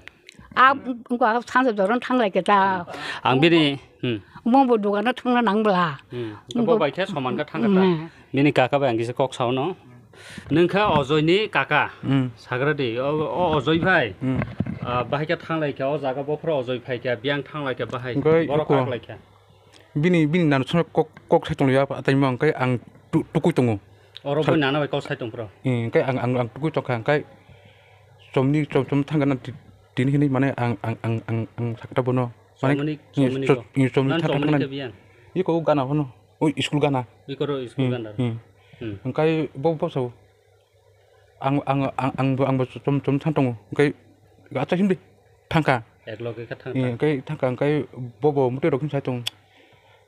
A, wngkha sanja joran thanglai khe ta. Ang bini, hmm. Omo bo dogano thangna nang bwla. Hmm. Bo bai khe soman khe thangkha ta. Hmm. Bini kaka bai ang kisa kok sao no. Nwng kha Ojoi ni kaka. Hmm. Sagra di, o, o Ojoi bai. Hmm. Ah, bahai khe thanglai kha, o jaga bophoro Ojoi phai kha, biyang thanglai kha bahai. Hwnkhe Borok iko kaklai kha. Bini, bini nano sono kok, kok sai tongya, ataima hwnkhe ang tu-, tukui tongo. Oro Sal- boi nana bai kok sai tong phro. Hmm, hwnkhe ang, ang, ang tukui tongkha, hwnkhe chomni, chom, chom thangkha na ti-, tini hinwi mane ang, ang, ang, ang, ang sakta bono. Mane, Chomni, hmm, chomni cho-, ko. Hmm, chomni Nan thangkha chomni thangkha. Khe biyang? Iko gana hono. O school gana. Iko ro school Hmm, gana. Hmm. Hmm. Hwnkhe bo, bo sao. Ang, ang, ang, angbo, angbo chom, chom thang tongo. Hwnkhe acha himdi thangkha. Ek loge khe thang Eh, thang. Hwnkhe thangkha, hwnkhe bobo mwtwi rok himsai tong.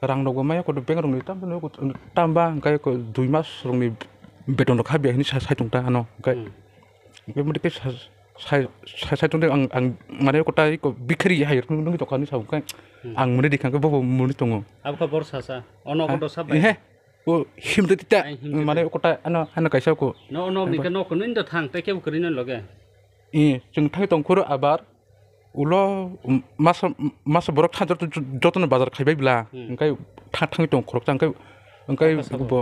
Rang rokbo maya koto bank rokni tam, tam, tam ba, hwnkhe ko dui mas rokni beton rok kha biya hinwi sa, sai tong ta ano. Hwnkhe, Hmm. hwnkhe mwtwi khe sa, sai, sai, sai tong de ang, ang mane kota ko bikhari hai rok nungwi tongkha hinwi sa hwnkhe Hmm. ang mune dikha hwnkhe bobo muni tongo. Abkha bor sasa. Ono Ha? Koto sabai. Ehe. O himtwi tita, Ai, himtwi mane tita. Kota ano, ano kaisa ko. No, no, Ano ni ke no, kono indo thang, tei kebo kwrwi no loge. Eh, chwng thangwi tong phuru abar ulo, um, masa, masa borok tha joto, jotono bazar khaibai bla. Hmm. Hwnkhe tha-, thangwi tong khoroksa, hwnkhe, hwnkhe Kaka sabo? Bo,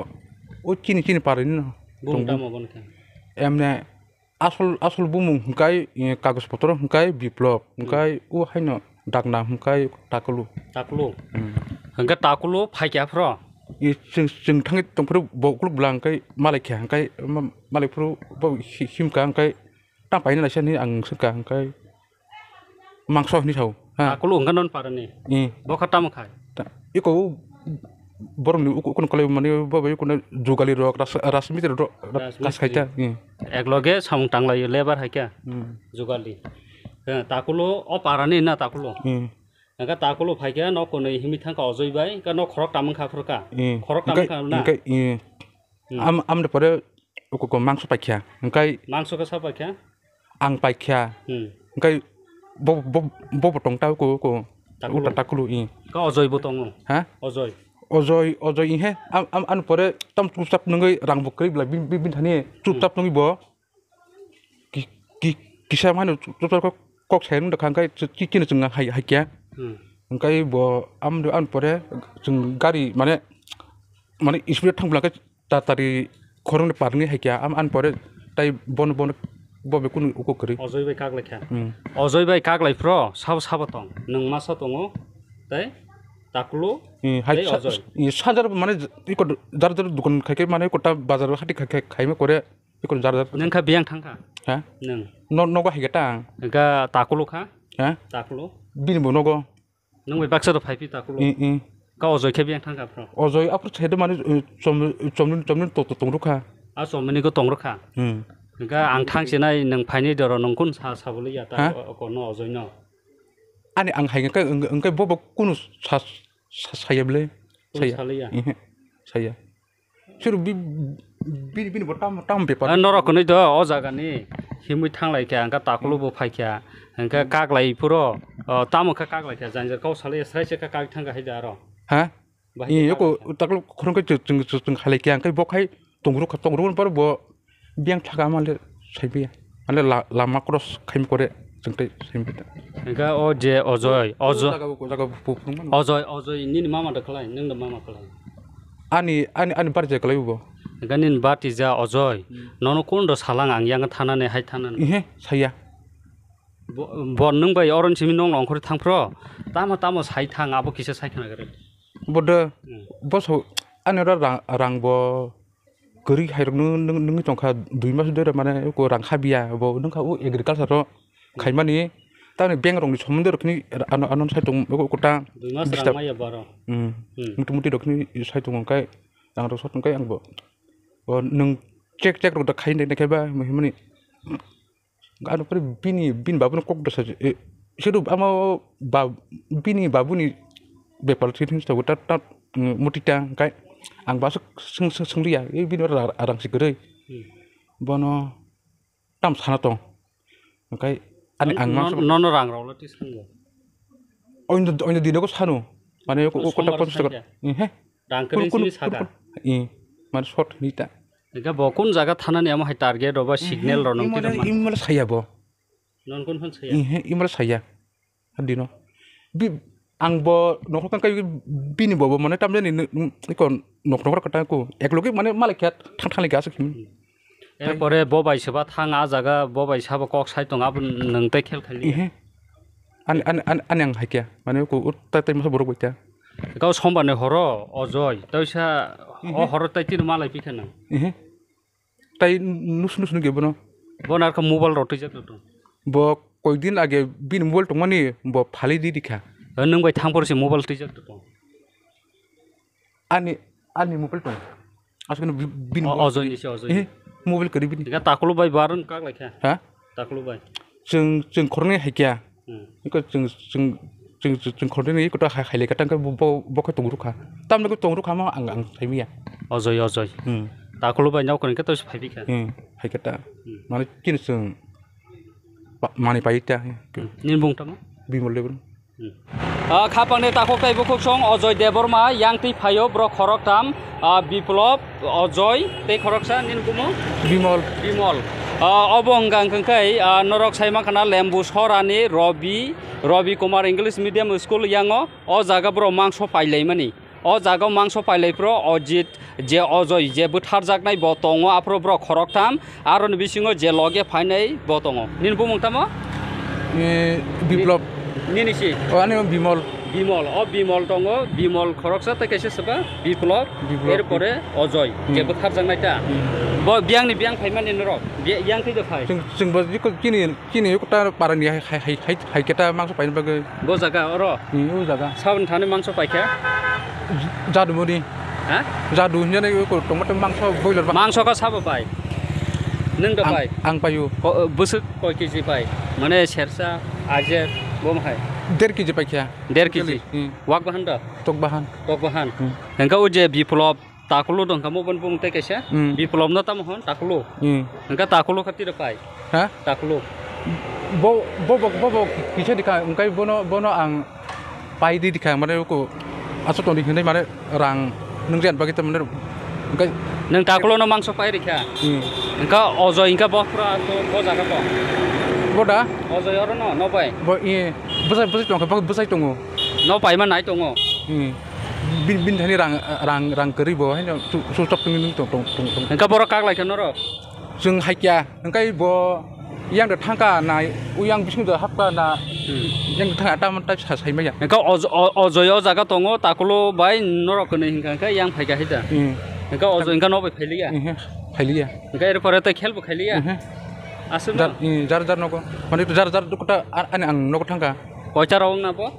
o chini, chini parani no. Bumung tong tamo bo. Bono khe? Emne, Asol, asol bumung hwnkhe, eh, kagoj potro hwnkhe Biplop, Hmm. hwnkhe o haino Dakna hwnkhe Takulu. Takulu? Hmm. Hwnkhe Takulu phaikha phro? Eh, chwng, chwng thangwi tongphuru bo ukuluk bwla hwnkhe malaikha, hwnkhe ma-, malaiphuru bo hi-, himkha, hwnkhe tamo paina naisani ang swngkha, hwnkhe Mangso hinwi sao, ha. Takulu wngkha non parani. Eh. Bo kha tamo khai? Ta-, iko borokni uku-, ukuno kwlai mani bo bai ukuno jugali rok, ras-, rasmistri rok, ras-, Rasmistri. Kas khai ta, eh. Ek loge samung tanglaio, lebar hai khe. Hmm. Jugali. Eh, Takulu o parani na Takulu. Eh. Engkha Takulu phai khe nok kwnwi himwi thangkha Ojoi bai, engkha nok khorok tamung kha phuru kha. Eh. Khorok tamung Engkhe, kha na? Engkhe, eh. Hmm. Am, amni pore uko ko mangso paikha. Hingkai mangso khe sa paikha? Ang paikha. Hmm. Hingkai bo, bo, bo, bo tong ta uko, uko. Takulu. Uta takulu, i. Ka Ojoi bo tongo? Ha? Ojoi. Ojoi, Ojoi, i he. Am, am, amni pore tam chupchap nungui rang bo kwrwi bla bin, bin, bin thani chupchap nungui bo. Ki, ki, kisa mano chwpsa kok, kok sai rwng da kha, hwnkhe chwng, ki, kino chwng hai, hai kya. Hmm. Hwnkhe bo amdo, amdo pore chwng gari mane, mane speed thang bwlai khe ta, tari khoroknwi parnwi hai kya. Am, amdo pore tai bono, bono bo be kunu uko kwrwi. Ojoi bai kak lai kha. Hmm. Ojoi bai kak lai phro, sabo, sabo tong. Nwng masa tongo, tei Takulu, hmm, hai tei sa-, Ojoi. Hmm, sanjar mane iko jar jar dukan khai khe mane iko ta bazar hati khai, khai, khai ma kore. Ikon jar jar. Nwng kha biyang thang kha? Ha? Nwng. No, nogo hai khe ta ang. Hwnkha Takulu kha? Ha? Takulu. Bini bo nogo. Nwng bai baksa rok phai phi Takulu. I, i. Ka Ojoi khe biyang thang kha phro? Ojoi aphuru sai de mani, eh, chom, chomni, chomni to, to, tong rwkha. A chomni ko tong rwkha? Hmm. Hwnkha ang thang sinai nwng phaini doro nwng kun sa, sa bwlwi ya ta. Ha? O, o, kono Ojoi no. Ani ang hai khe, hwnkhe, hwnkhe bo, bo kunu sa, sa, saya bwlwi? Kunu saya. Salaiya? Ihe. Saya. Suru bi-, bini, bini bo tam, tam bepar. Ah, norok hwnwi do, o jaga ni himwi thanglai kha, hwnkhe Takulu bo phai kha, hwnkhe kaklai phuro, o, tamo khe kaklai kha, jang jang kok salai srai se kha kak thang kha hai da aro. Ha? Bahai khe yoko kaklai kha. Takulu khorang khe chwng, chwng, chwng, chwng khalai kha, hwnkhe bo khai tong rwkha, tong rwkha, bo biyang thaka ma le sai biya. Mane la-, lama cross khaim kore chwng tei simi ta. Hwnkhe o je Ojoi, Ojo-, o jaga, o jaga bu-, phunukmano. Ojoi, Ojoi, nini mama da khlai, nwng da mama khlai? Ani, ani, ani barja khlai bo. Hwnkhe nini batija Ojoi, hmm, nono kun do salang ang yang thanani hai thanani? Ihe, saya. Bo, bo nwng bai oron simi nong nongkhor thang phro, tamo, tamo sai thang abo kisa sai khna gari. Bo de, hmm, bo so, ani oro rang, rang bo, kwrwi hai rok nw-, nw-, nungwi tongkha, dui mas dui rok mane eko rang kha biya, bo nungkha o agriculture o khaimani, tamni bank rok ni somondo rok ni ano, ano sai tong eko kota dui mas rang disturb maya baro. Hmm. Hmm. Muti muti rok ni sai tong kai, rang rok sot kai ang bo. O nung check, check rok da khai nai khe ba, himani. Ano pore bini, bini babuni kok dosa, eh, sedu ama ba, bini babuni bepal sini sabu tat, tat, mm, muti ta, kai ang basu sung, sung, sung liya, eh, bini ra-, rang si kwrwi. Hmm. Bono tam sana tong. Kai ani non-, ang non-, mangsa nono rang rok lo ti sango. Oino, oino dino ko sanu. Mane ko, ko, sombar kota pon saka. Saka. Eh, he. Rang kwrwi simi saka. Kun, kun, kun, kun, eh, mane short ni ta. Ega bo kun jaga thanani amo hai target rok ba signal rok nung imole, tinama? Imole saya bo. Non kun phan saya? Ihe, imole saya. Hadino. Bi, ang bo nokhor kan kai bini bo, bo mane tamjani nu-, nu-, iko nok nokhor kata ko. Ek logi mane malik kya thang thang lagi asuk himin. Erpore bo bai seba thang a jaga, bo bai sabo kok sai tong abo nung tai khel khali. Ihe. Ani, ani, ani, ani ang hai kya. Mane ko ut tai tai masa borok bai ta. Kau sombar ni horo, Ojoi. Taisa o horo tai tini malai pikha nang. Ihe. Tai nus nus nugi bono. Bo narka mobile rok twijak tong. Bo koidin age bini mobile tongmani bo phali di dikha. Nung bai thang por si mobile twijak tong. Ani, ani mobile tong. Asukno bi-, bini o, mobile. Ojoi ni se, Ojoi. Eh, mobile kari bini. Ga takulu bai baron kak lai kha. Ha? Takulu bai. Chwng, chwng khoroknwi hai kya. Hmm. Iko chwng, chwng, chwng, chwng, chwng khoroknwi iko ta hai, hai lai kha tang khe bo, bo, bo khe tong rwkha. Tamni khe tong rwkha mo ang, ang sai miya. Ojoi, Ojoi. Hmm. Takulu bai nok khe to phai bikha. Hmm, hai khe ta. Hmm. Mane chini chwng pa-, mani pai ta. Hmm. Nini bung tamo? Bimol Debbarma. Hmm. Ah, khapangni takhuk tei bukhuk song Ojoi Debbarma, yang twi phaio borok khoroktham, ah, Biplop, Ojoi tei khoroksa nini bumung? Bimol. Bimol. Ah, obo wngkha hwnkhe, ah, norok sai mankha na Lembu Sorani Robi, Robi Kumar English Medium School yango. O jaga borok mangso pailaimani. O jaga o mangso pailai phro Ojit, je Ojoi, je bwtharjaknai bo tongo, aphro borok khoroktham, aroni bisingo je loge phainai bo tongo. Nini bumung tamo? Eh, Biplop. Ni-, nini si? O, ani Bimol. Bimol, o Bimol tongo, Bimol khoroksa tei kaisa seba Biplop, Biplop. Erpore Ojoi, je bwtharjaknai ta. Hmm. Bo biyangni biyang phaimani norok, bi-, yang twi de phai? Chwng, chwng bo jikon chini Chini eko ta parani hai, hai, hai, hai, hai khe ta mangso paina bagwi. Bo jaga oro? Hmm, o jaga. Saboni thani mangso paikha? Jadu muni. Ha? Jadu hinjani eko tongma tong mangso boiler ba. Mangso kha sabo pai? Nwng da pai? Ang, ang paio. Ko, bwswk koi kg pai? Mane sersa, ajer, bo hai? Der kg paikha. Der kg? Hmm. Wak bahan da? Tok bahan. Tok bahan. Hmm. Hwnkhe o je Biplop, Takulu dong kamo bon bung tei kaisa. Hmm. Biplop no tamo hon Takulu. Hmm. Hingka Takulu kha tiro pai. Ha? Takulu. Bo, bo, bo, bo, bo kisa dikha, hingkai bono, bono ang pai di dikha, mane ko aswk tong di hinwi mane rang nung jan bagwi tamne hingkai. Nung Takulu no mangso pai rikha. Hmm. Hingka Ojoi hingka bo pura to bo jaga to. Bo da? Ojoi oro no, no pai. Bo i bwsai, bwsai tong kha, bwsai tongo. No pai ma nai tongo. Hmm. Bin, bin thani rang, rang, rang kwrwi bo, haino su, su chop tong, tong, tong, tong, tong. Hingka borok kak lai kha norok? Chwng hai kya, hingkai bo yang da thangka na, u yang bising da hapka na, Hmm. yang da thangka tam, tam sa, sai maya. Hingka Oj-, O-, Ojoi o jaga tongo, Takulu bai norok kwnwi hingka, hingka yang phai kha hita. Hmm. Hingka Ojoi hingka no bai phai liya. Hmm, phai liya. Hingka er pore tei khel bo khai liya. Hmm. Aswk Jar, no? Hmm, jar, jar nogo. Mane jar, jar dukta, a-, ani ang nogo thangka. Koita rok wng na bo?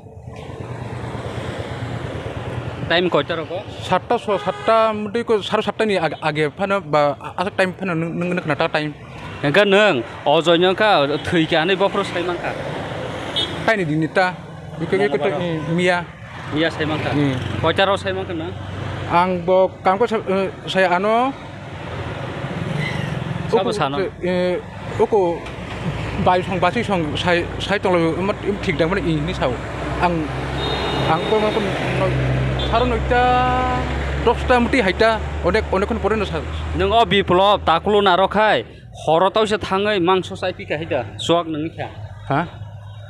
Time koita rogo? Satta so, satta mudi ko saro satta ni ag-, age phano ba a-, aswk time phano nung, nung, nung khna ta time. Hingke nung Ojoi no kha thwi kha hinwi bophuru sai mankha. Taini dini ta. Bikhe, bikhe to, eh, miya. Miya sai mankha. Hmm. Koita rok sai mankha nung? Ang bo kam ko sa-, eh, sai ano. Sabo Uku, sano? Eh, uku bai song, basi song sai, sai tonglo, em, em, thik dang mani ini sao. Ang, ang ko, ko, no, saro noita, dosta muti haita, onek, onek khon pore no sa. Nung o Biplop Takulu naro khai, horo tausa thangwi mangso sai pika haida, suak nung kha. Ha?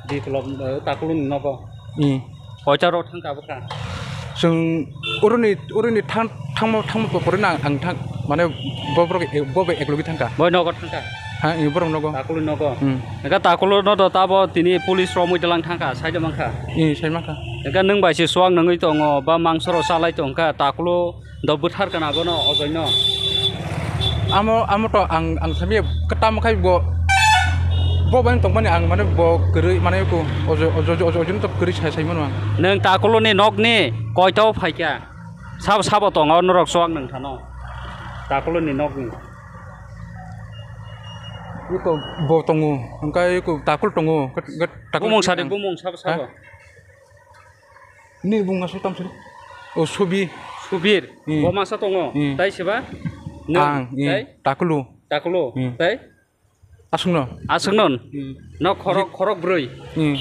Biplop, eh, Takulu ni nogo. Hmm. Koita rok thangka bwkha? Chwng oroni, oroni thang-, thangma, thangma pore na ang thang, mane bo borok e-, bo bai eklogi thangka. Boi nogo thangka? Ha, i borok nogo. Takulu nogo? Hmm. Eka Takulu no do tabo tini police romwi dalang thangka, saida mankha? I, sai mankha. Eka nwng bai se suak nungwi tongo, ba mangso rok salai tongkha, Takulu Do bwthar kana bono Ojoi no? Amo, amo to ang, ang sami kwtam khai bo, bo bai tongmani ang mane bo kwrwi mane ko Ojoi, Ojoi, Ojoi, Ojoi no to kwrwi sai, sai mano ang. Nwng Takulu ni nok ni koito phaikha? Sabo, sabo tongo norok chuak nwng thano. Takulu ni nok ni. Iko bo tongo, hwnkhe iko Takulu tongo, ket, ket, Takulu Bumung sadi, ang. Bumung sabo, ha? Sabo. Ni bung aswk tamo sini. O Subi. Subir. Hmm. Bo masa tongo. Hmm. Tai siba? Nwng. Ang, hmm. Tai? Takulu. Takulu. Hmm. Tai? Aswkno. Aswkno. Hmm. No khorok, khorok brwi. Hmm.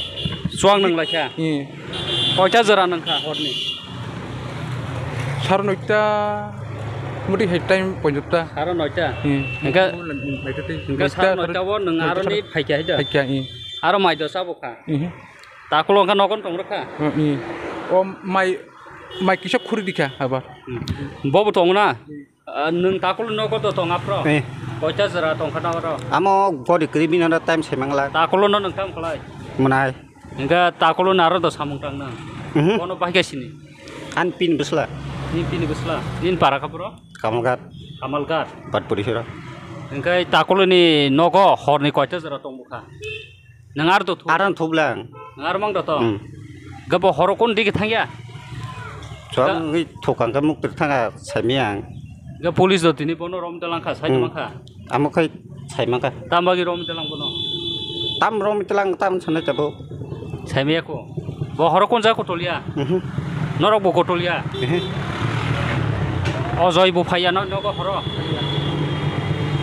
Chuak nwng laikha. Hmm. Koita jora nwngkha horni? Saro noita. Mudi hai time ponjota. Saro noita. Hmm. Hingke, hmm, hingke saro noita o nwng aro ni phaikha hai da? Phaikha, hmm. Aro mai do sabo kha? Hmm. Takulu wngkha nogon tong rwkha? Hmm, hmm. O mai, mai kisa khuri dikha abar. Hmm. Bobo tong na? Hmm. Ah, nwng Takulu nogo do tong aphro? Eh. Koita jora tongkha na oro? Amo gori kwrwi bini ano time se mangla. Takulu no nwng tamo khlai? Mwnai. Hingke Takulu naro do samung tang nang? Mhm. Bono bahai khe sini? An pini bwsla. Ni pini bwsla? Nini para kha bro? Kamalghat. Kamalghat. Batpuri sira. Hingke Takulu ni nogo horni koita jora tong bukha? Nang ar do thu? Arang thublang. Nang ar mang do to? Hmm. Gabo horo kon digi thangya? Chwng Ga- ngi thukang ka muk thanga saimiyang. Ga police do tini bono rom dalang kha, sai Hmm. Dalang kha. Amo khai saimang kha. Tam bagi rom dalang bono? Tam rom dalang tam sanai tabo. Saimiya ko. Bo horo kon ja ko toliya? Mhm. Norok bo ko toliya? Mhm. Ojoi bo phaiya no, nogo horo.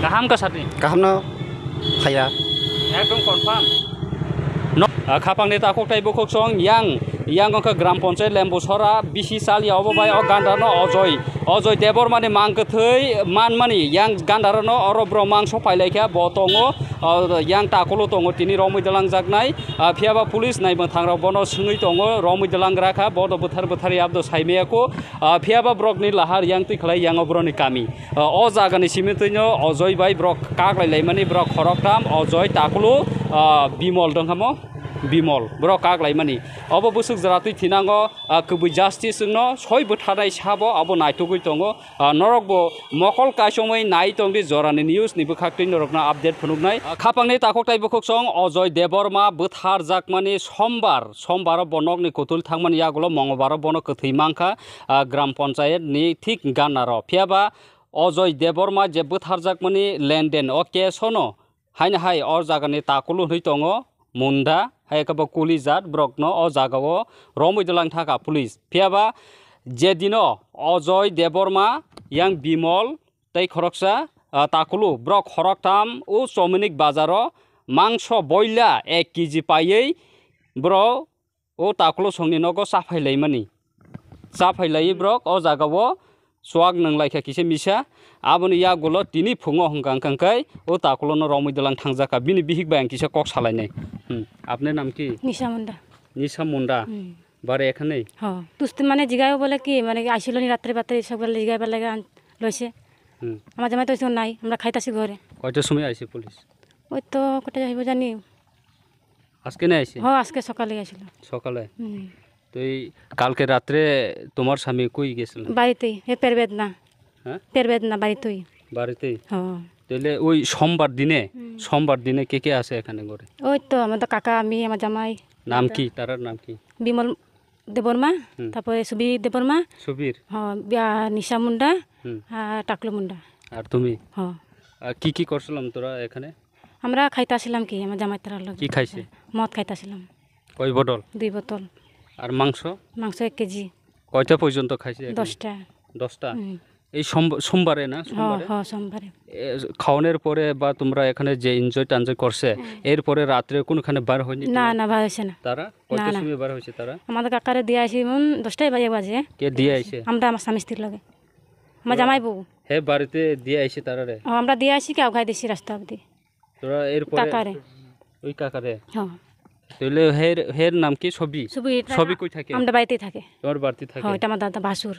Kaham ka sati? Kaham no. Phaiya. Ekdom confirm. No, ah, khapangni takhuk tei bukhuk song yang, yang wngkha Gram Panchayat Lembusora, bisi salya obo bai o gandar no Ojoi, Ojoi Debbarma ni mang kwthwi manmani yang gandar no oro bro mangso phailaikha bo tongo, ah, yang Takulu tongo tini romwi dalangjaknai, ah, phiyaba police naimwthang rok bono swngwi tongo, romwi dalangra kha, bodo bwthar bwthar yabdo saimaya ko, ah, phiyaba borok ni lahar yang twi khlai yang o borok ni kami. O, o jaga ni simi twi no Ojoi bai borok kak lai lai mani borok khoroktham, Ojoi, Takulu, ah, Bimol dong hamo, Bimol borok kak lai mani. Obo bwswk jora twi thinango, ah, kwbwi justice wngno soi bwtharnai sabo abo naitugwi tongo. Ah, norok bo mokol kaisongwi nai tong di jora ni news ni bwkhak twi norok no update phunuknai. Ah, khapang ni takhuk tai bukhuk song Ojoi Debbarma bwthar jakmani Sombar, Sombar o bo nok ni kutul thangmani yagulo Mongolbar o bono kwthwi mankha. Ah, Gram Panchayat ni thik gana ro. Phiyaba Ojoi Debbarma je bwtharjakmani lenden o case o no haino hai o jaga ni Takulu hwnwi tongo, Munda, hai khe bo kuli jat borok no o jaga o romwi dalang thaka police. Phiyaba Je dino Ajoy Debbarma, yang Bimol tei khoroksa, ah, takulu, borok khoroktham o Chominik bazaro mangso boila ek kg paiwi borok o takulu songni nogo chaphai laimani. Chaphai laiwi borok o jagao chuak nwnglai kha kisa misa. Aboni yagulo tini phungo hwnkha hwnkha khe o takulono romwi dwlang thangjak kha. Bini bihik bai ang kisa kok salainai. Hmm. Apne nam ki? Nisa Munda. Nisa Munda. Hmm. Bare ekhanai? Ho. Tuste mane jigayo bole ki, mane ki aisilo ni ratre batre sokbele jigai bele gan loise. Hmm. Ama jamai to isko nai, amra khaitasi gore. Koito somoi aise police? Oi to kota jaibo jani. আজকে না আইছে? হ, আজকে সকালে গেছিল। সকালে? হুম। তো এই কালকে রাত্রে তোমার স্বামী কই গেছিল? বাড়িতেই, এ পেরবেদ না। হ্যাঁ? পেরবেদ না, বাড়িতেই। বাড়িতেই? হ। তাহলে ওই সোমবার দিনে, হুম। সোমবার দিনে কে কে আছে এখানে ঘরে? ওই তো আমাদের কাকা, আমি, আমার জামাই। নাম কি? তারার নাম কি? বিমল দেববর্মা, হুম। তারপরে সুবীর দেববর্মা। সুবীর? হ, বিয়া নিশা মুন্ডা, হুম। আর টাকলু মুন্ডা। আর তুমি? হ। আর কি কি করছিলাম তোরা এখানে? আমরা খাইতে আসলাম কি, আমার জামাই তারার লগে। কি খাইছে? মদ খাইতে আসলাম। কয় বোতল? দুই বোতল। আর মাংস? মাংস এক কেজি। কয়টা পর্যন্ত খাইছে এখন? দশটা। দশটা? হুম। এই সোম-, সোমবারে না? হ, সোমবারে? হ, সোমবারে। এ, খাওয়ানোর পরে বা তোমরা এখানে যে এনজয় টেনজয় করছে, হুম। এরপরে রাত্রে কোনোখানে বার হয়নি না, তোমরা? না, বার হয়েছে না। তারা? না, কয়টার না। সময় বার হয়েছে তারা? আমাদের কাকারে দিয়ে আসি এমন দশটায় বাজে, বাজে। কে দিয়ে আইছে? আমরা, আমার স্বামী স্ত্রীর লগে। আমার তোরা জামাই বউ। হে বাড়িতে দিয়ে আইছে তারারে? ও, আমরা দিয়ে আসি কি, আগুয়াই দিছি রাস্তা অবধি। তোরা এরপরে কাকারে। ওই কাকারে? হ্যাঁ। তাহলে হের, হের নাম কি? ছবি? ছবি, এটা ছবি কই থাকে? আমরা বাড়িতেই থাকে। তোমার বাড়িতে থাকে? হ্যাঁ, এটা আমার দাদা ভাসুর।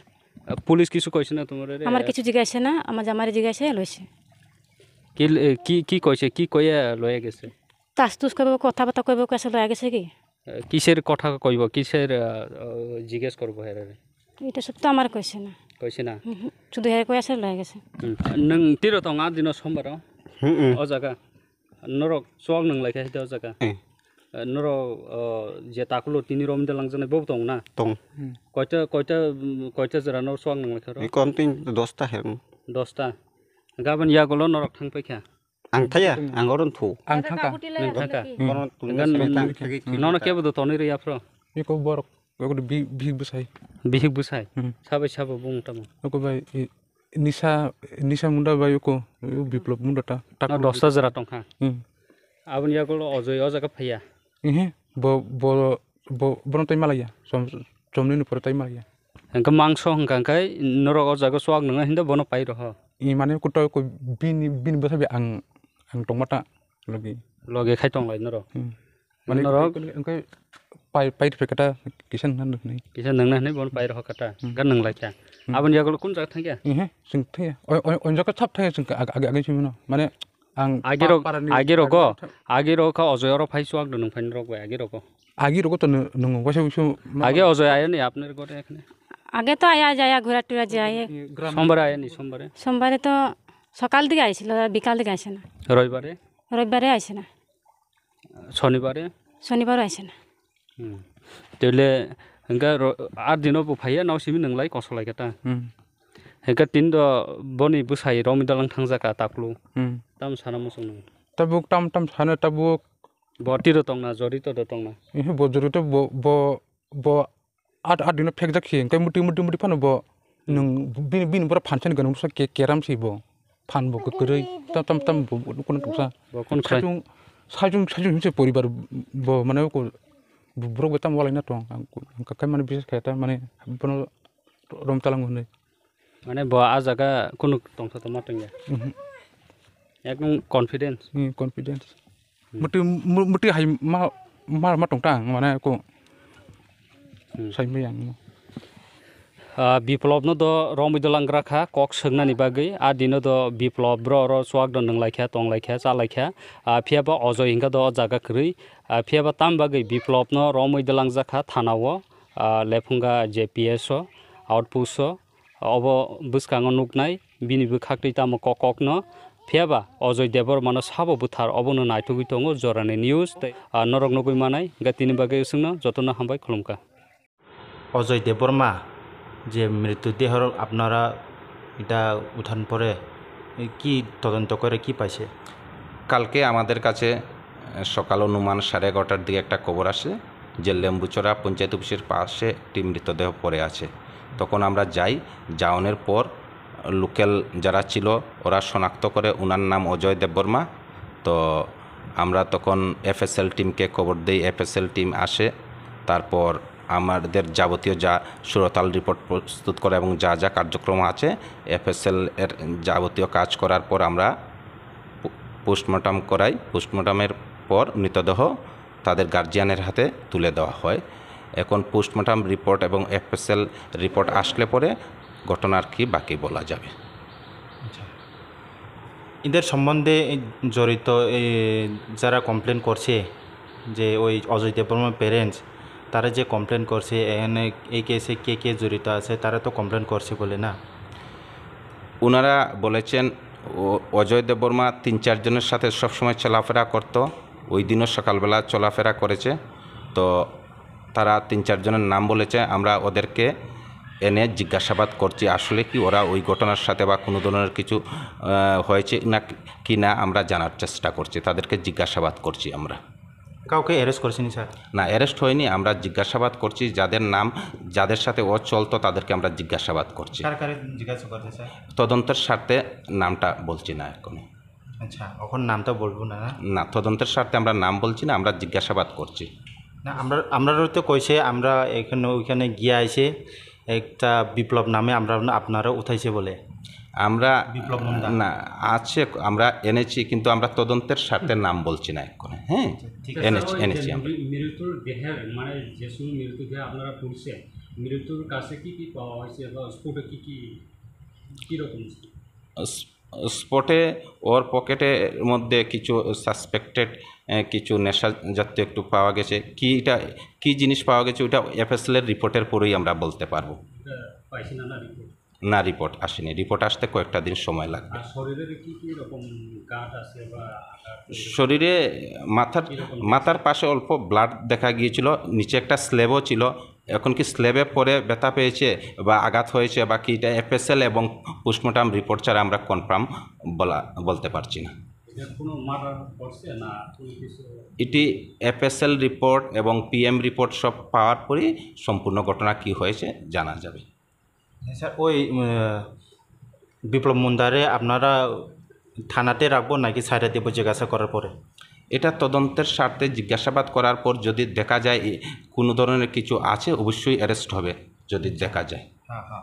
আহ, পুলিশ কিছু কইছে না তোমার এরে? আমার কিছু জিজ্ঞাসা না, আমার জামারে জিজ্ঞাসা লইছে। কি ল-, এ, কি, কি কইছে? কি কইয়া লইয়া গেছে? তাস তুস কইব, কথাবার্তা কইব, কেসে লইয়া গেছে কি? এ, কিসের কথা কইব? কিসের, আহ, আহ, জিজ্ঞেস করবো হেরারে? এটা সব তো আমার কইছে না। কইছে না? হুম, হুম। শুধু হেরে কই আছে, লয়ে গেছে। হুম। Nwng tiro tong a dino sombaro? Hmm, hmm. O jaga? Norok chuak nwng lai kha hide o jaga? Eh. Eh, norok, oh, je takulo tini romde langjaknai bo tong na? Tong. Hmm. Koita, koita, mm, koita jora no chuak nwng lai kha ro? Ekon tin dosta he. Dosta. Gabon yagulo norok thang pai kha? Ang thaya, ang oron thu. Ang thangka. Nwng thangka? Hmm. Oron tu. Nono kebo do tonwi rwya phro? Iko borok. Iko bi-, bihik bwsai. Bihik bwsai? Hmm. Sabai sabo bung tamo? Oko bai, i, Nisa, Nisa Munda bai oko, i, Biplop Munda ta, ta. No, dosta jora tongkha. Hmm. Aboni yagulo Ojoi o jaga phaiya? Ihe, bo, bo, bo, bono tai malaya. Som, somni ni pore tai malaya. Hingke mangso hingka hingke norok o jaga chuak nwngnai hinde bono pai roho. I mane kuto ko bini, bini bwsa bi ang, ang tongma ta logi. Logi khai tonglai norok. Hmm. Mane norok? Hingke pai, pai riphe kata kisa nang nang nai. Kisa nang nang nai bono pai roho kata. Hmm. Gan nang lai kha. Hmm. Aboni yagulo kun jaga thangya? Ihe, sing thangya. O, o, o jaga sab thangya sing ag-, ag-, age simi no. Mane ang agi pa-, rok, para ni agi rogo, agi rogo kha Ojoi oro phai chuak do nung phai norok bai agi rogo. আগে রকম তো ন-, নঙ্গ, বসে বসে মা- আগে অজয় আয়নি আপনার ঘরে এখানে? আগে তো আয়া যায়, ঘোরা টুরা যায়। এই গ্রাম- সোমবারে আয়নি, সোমবারে? সোমবারে তো সকাল দিকে আইছিল, বিকাল দিকে আইছে না। রবিবারে? রবিবারে আইছে না। শনিবারে? শনিবারও আইছে না। হুম। তাহলে এঙ্গা র-, আর দিনও বো ভাইয়া নাও সিমি নংলাই কসলাই কেটা। হুম। এঙ্গা তিন দ বনি বুসাই রমি দালাং থাংজাকা তাকলু। হুম। তাম সানা মুসুং নং। Tabuk tam tam sana tabuk. Bo tiro tong na, jorito do tong na? Ihe, bo jorito, bo, bo, bo at, at dino phek jak si, engkai muti, muti, muti phano bo, nung bini, bini bora phan sani gana musa ke, keram si bo. Phan bo kwrwi, tam, tam, tam bo, bo kono tongsa. Bo kon khlai? Sajung, sajung, sajung se poribar bo, mane ko, bo, borok bo tam walai na tong. Ang, ang kakai mane bises kaya ta, mane bono rom talang hwnwi. Mane bo ah jaga kunu tongthoto ma tongya. Mhm. Ekdom confidence. Hmm, confidence. Hmm. Muti, mu-, muti hai ma, ma, ma tongtang, mane ko. Hmm. Sai maya ang. Ah, Biplop no do romwi dolang gra kha, kok swngnani bagwi. Ah dino do Biplop bro oro chuak do nwnglai kha, tonglai kha, chalai kha. Ah, phiya ba Ojoi hingka do o jaga kwrwi. Ah, phiya ba tam bagwi Biplop no romwi dolang jak kha thana o, ah, Lephunga J P S o, outpost o. Obo bwskango nuknai, bini bwkhaktwi tamo kok kokno. Phiya ba Ojoi Debbarmano sabo bwthar, obono naitugwi tongo Jorani News tei, ah, norok nugwi manai. Hingkhe tini bagwi wswngno jotono hambai khulumkha. Ajay দেববর্মা যে মৃতদেহ আপনারা এটা উঠান পরে কি তদন্ত করে কি পাইছে? কালকে আমাদের কাছে, আহ, সকাল অনুমান সাড়ে এগারোটার দিকে একটা খবর আসে যে লেম্বুচড়া পঞ্চায়েত অফিসের পাশে একটি মৃতদেহ পড়ে আছে। তখন আমরা যাই, যাওয়ানোর পর লোকাল যারা ছিল ওরা শনাক্ত করে ওনার নাম অজয় দেববর্মা। তো আমরা তখন এফএসএল টিমকে খবর দেই, এফএসএল টিম আসে, তারপর আমাদের যাবতীয় যা সুরতাল রিপোর্ট প্রস্তুত করে এবং যা যা কার্যক্রম আছে এফএসএল এর যাবতীয় কাজ করার পর আমরা পো-, পোস্টমর্টম করাই। পোস্টমর্টমের পর মৃতদেহ তাদের গার্জিয়ানের হাতে তুলে দেওয়া হয়। এখন পোস্টমর্টম রিপোর্ট এবং এফএসএল রিপোর্ট আসলে পরে ঘটনার কি বাকি বলা যাবে। আচ্ছা, এদের সম্বন্ধে এই জড়িত এই যারা কমপ্লেন করছে, যে ওই অজয় দেববর্মার প্যারেন্টস, তারা যে কমপ্লেন করছে এখানে এই কেসে কে কে জড়িত আছে, তারা তো কমপ্লেন করছে বলে না? ওনারা বলেছেন ও-, অজয় দেববর্মা তিন চারজনের সাথে সবসময় চলাফেরা করত, ওই দিনও সকালবেলা চলাফেরা করেছে। তো তারা তিন চারজনের নাম বলেছে, আমরা ওদেরকে এনে জিজ্ঞাসাবাদ করছি আসলে কি ওরা ওই ঘটনার সাথে বা কোনো ধরনের কিছু আহ, হয়েছে না কি না আমরা জানার চেষ্টা করছি, তাদেরকে জিজ্ঞাসাবাদ করছি আমরা। কাউকে অ্যারেস্ট করেছেন স্যার? না, অ্যারেস্ট হয়নি, আমরা জিজ্ঞাসাবাদ করছি, যাদের নাম, যাদের সাথে ও চলতো তাদেরকে আমরা জিজ্ঞাসাবাদ করছি। কার কারে জিজ্ঞাসা করছে স্যার? তদন্তের স্বার্থে নামটা বলছি না এখন। আচ্ছা, এখন নামটা বলবো না, না? না, তদন্তের স্বার্থে আমরা নাম বলছি না, আমরা জিজ্ঞাসাবাদ করছি। না, আমরা আমরারও তো কইছে, আমরা এখানে ওইখানে গিয়া আইছে, একটা বিপ্লব নামে আমরা আপনারা উঠাইছে বলে। আমরা বিপ্লব মুন্ডা। না, আছে, আমরা এনেছি, কিন্তু আমরা তদন্তের স্বার্থে নাম বলছি না এখন। হ্যাঁ, ঠিক এনেছি, এনেছি আমরা। মৃ- মৃত্যুর দেহের মানে যে সময় মৃত্যু দেহ আপনারা খুঁজছেন, মৃত্যুর কাছে কি কি পাওয়া হয়েছে বা স্পটে কি কি কি রকম ছিল? স- স্পটে ওর পকেটের মধ্যে কিছু সাসপেক্টেড কিছু নেশা জাতীয় একটু পাওয়া গেছে। কি এটা কি জিনিস পাওয়া গেছে, ওটা এফএসএল এর রিপোর্টের পরেই আমরা বলতে পারবো। এটা পাইছেন না রিপোর্ট? না, রিপোর্ট আসেনি, রিপোর্ট আসতে কয়েকটা দিন সময় লাগবে। আর শরীরের কি কি রকম গাঁট আছে বা আঘাত? শরীরে মাথার মাথার পাশে অল্প ব্লাড দেখা গিয়েছিল, নিচে একটা স্ল্যাবও ছিল। এখন কি স্ল্যাবে পরে ব্যথা পেয়েছে বা আঘাত হয়েছে বা কি, এটা এফএসএল এবং পোস্টমর্টম রিপোর্ট ছাড়া আমরা কনফার্ম বলা বলতে পারছি না। এটা কোনো মার্ডার করছে না কোনো কিছু? এটি এফএসএল রিপোর্ট এবং পিএম রিপোর্ট সব পাওয়ার পরই সম্পূর্ণ ঘটনা কি হয়েছে জানা যাবে। স্যার, ওই উম, বিপ্লব মুন্ডারে আপনারা থানাতে রাখবো নাকি ছাইড়া দেবো জিজ্ঞাসা করার পরে? এটা তদন্তের স্বার্থে জিজ্ঞাসাবাদ করার পর যদি দেখা যায় এ, কোনো ধরনের কিছু আছে, অবশ্যই অ্যারেস্ট হবে যদি দেখা যায়। হ্যাঁ, হ্যাঁ।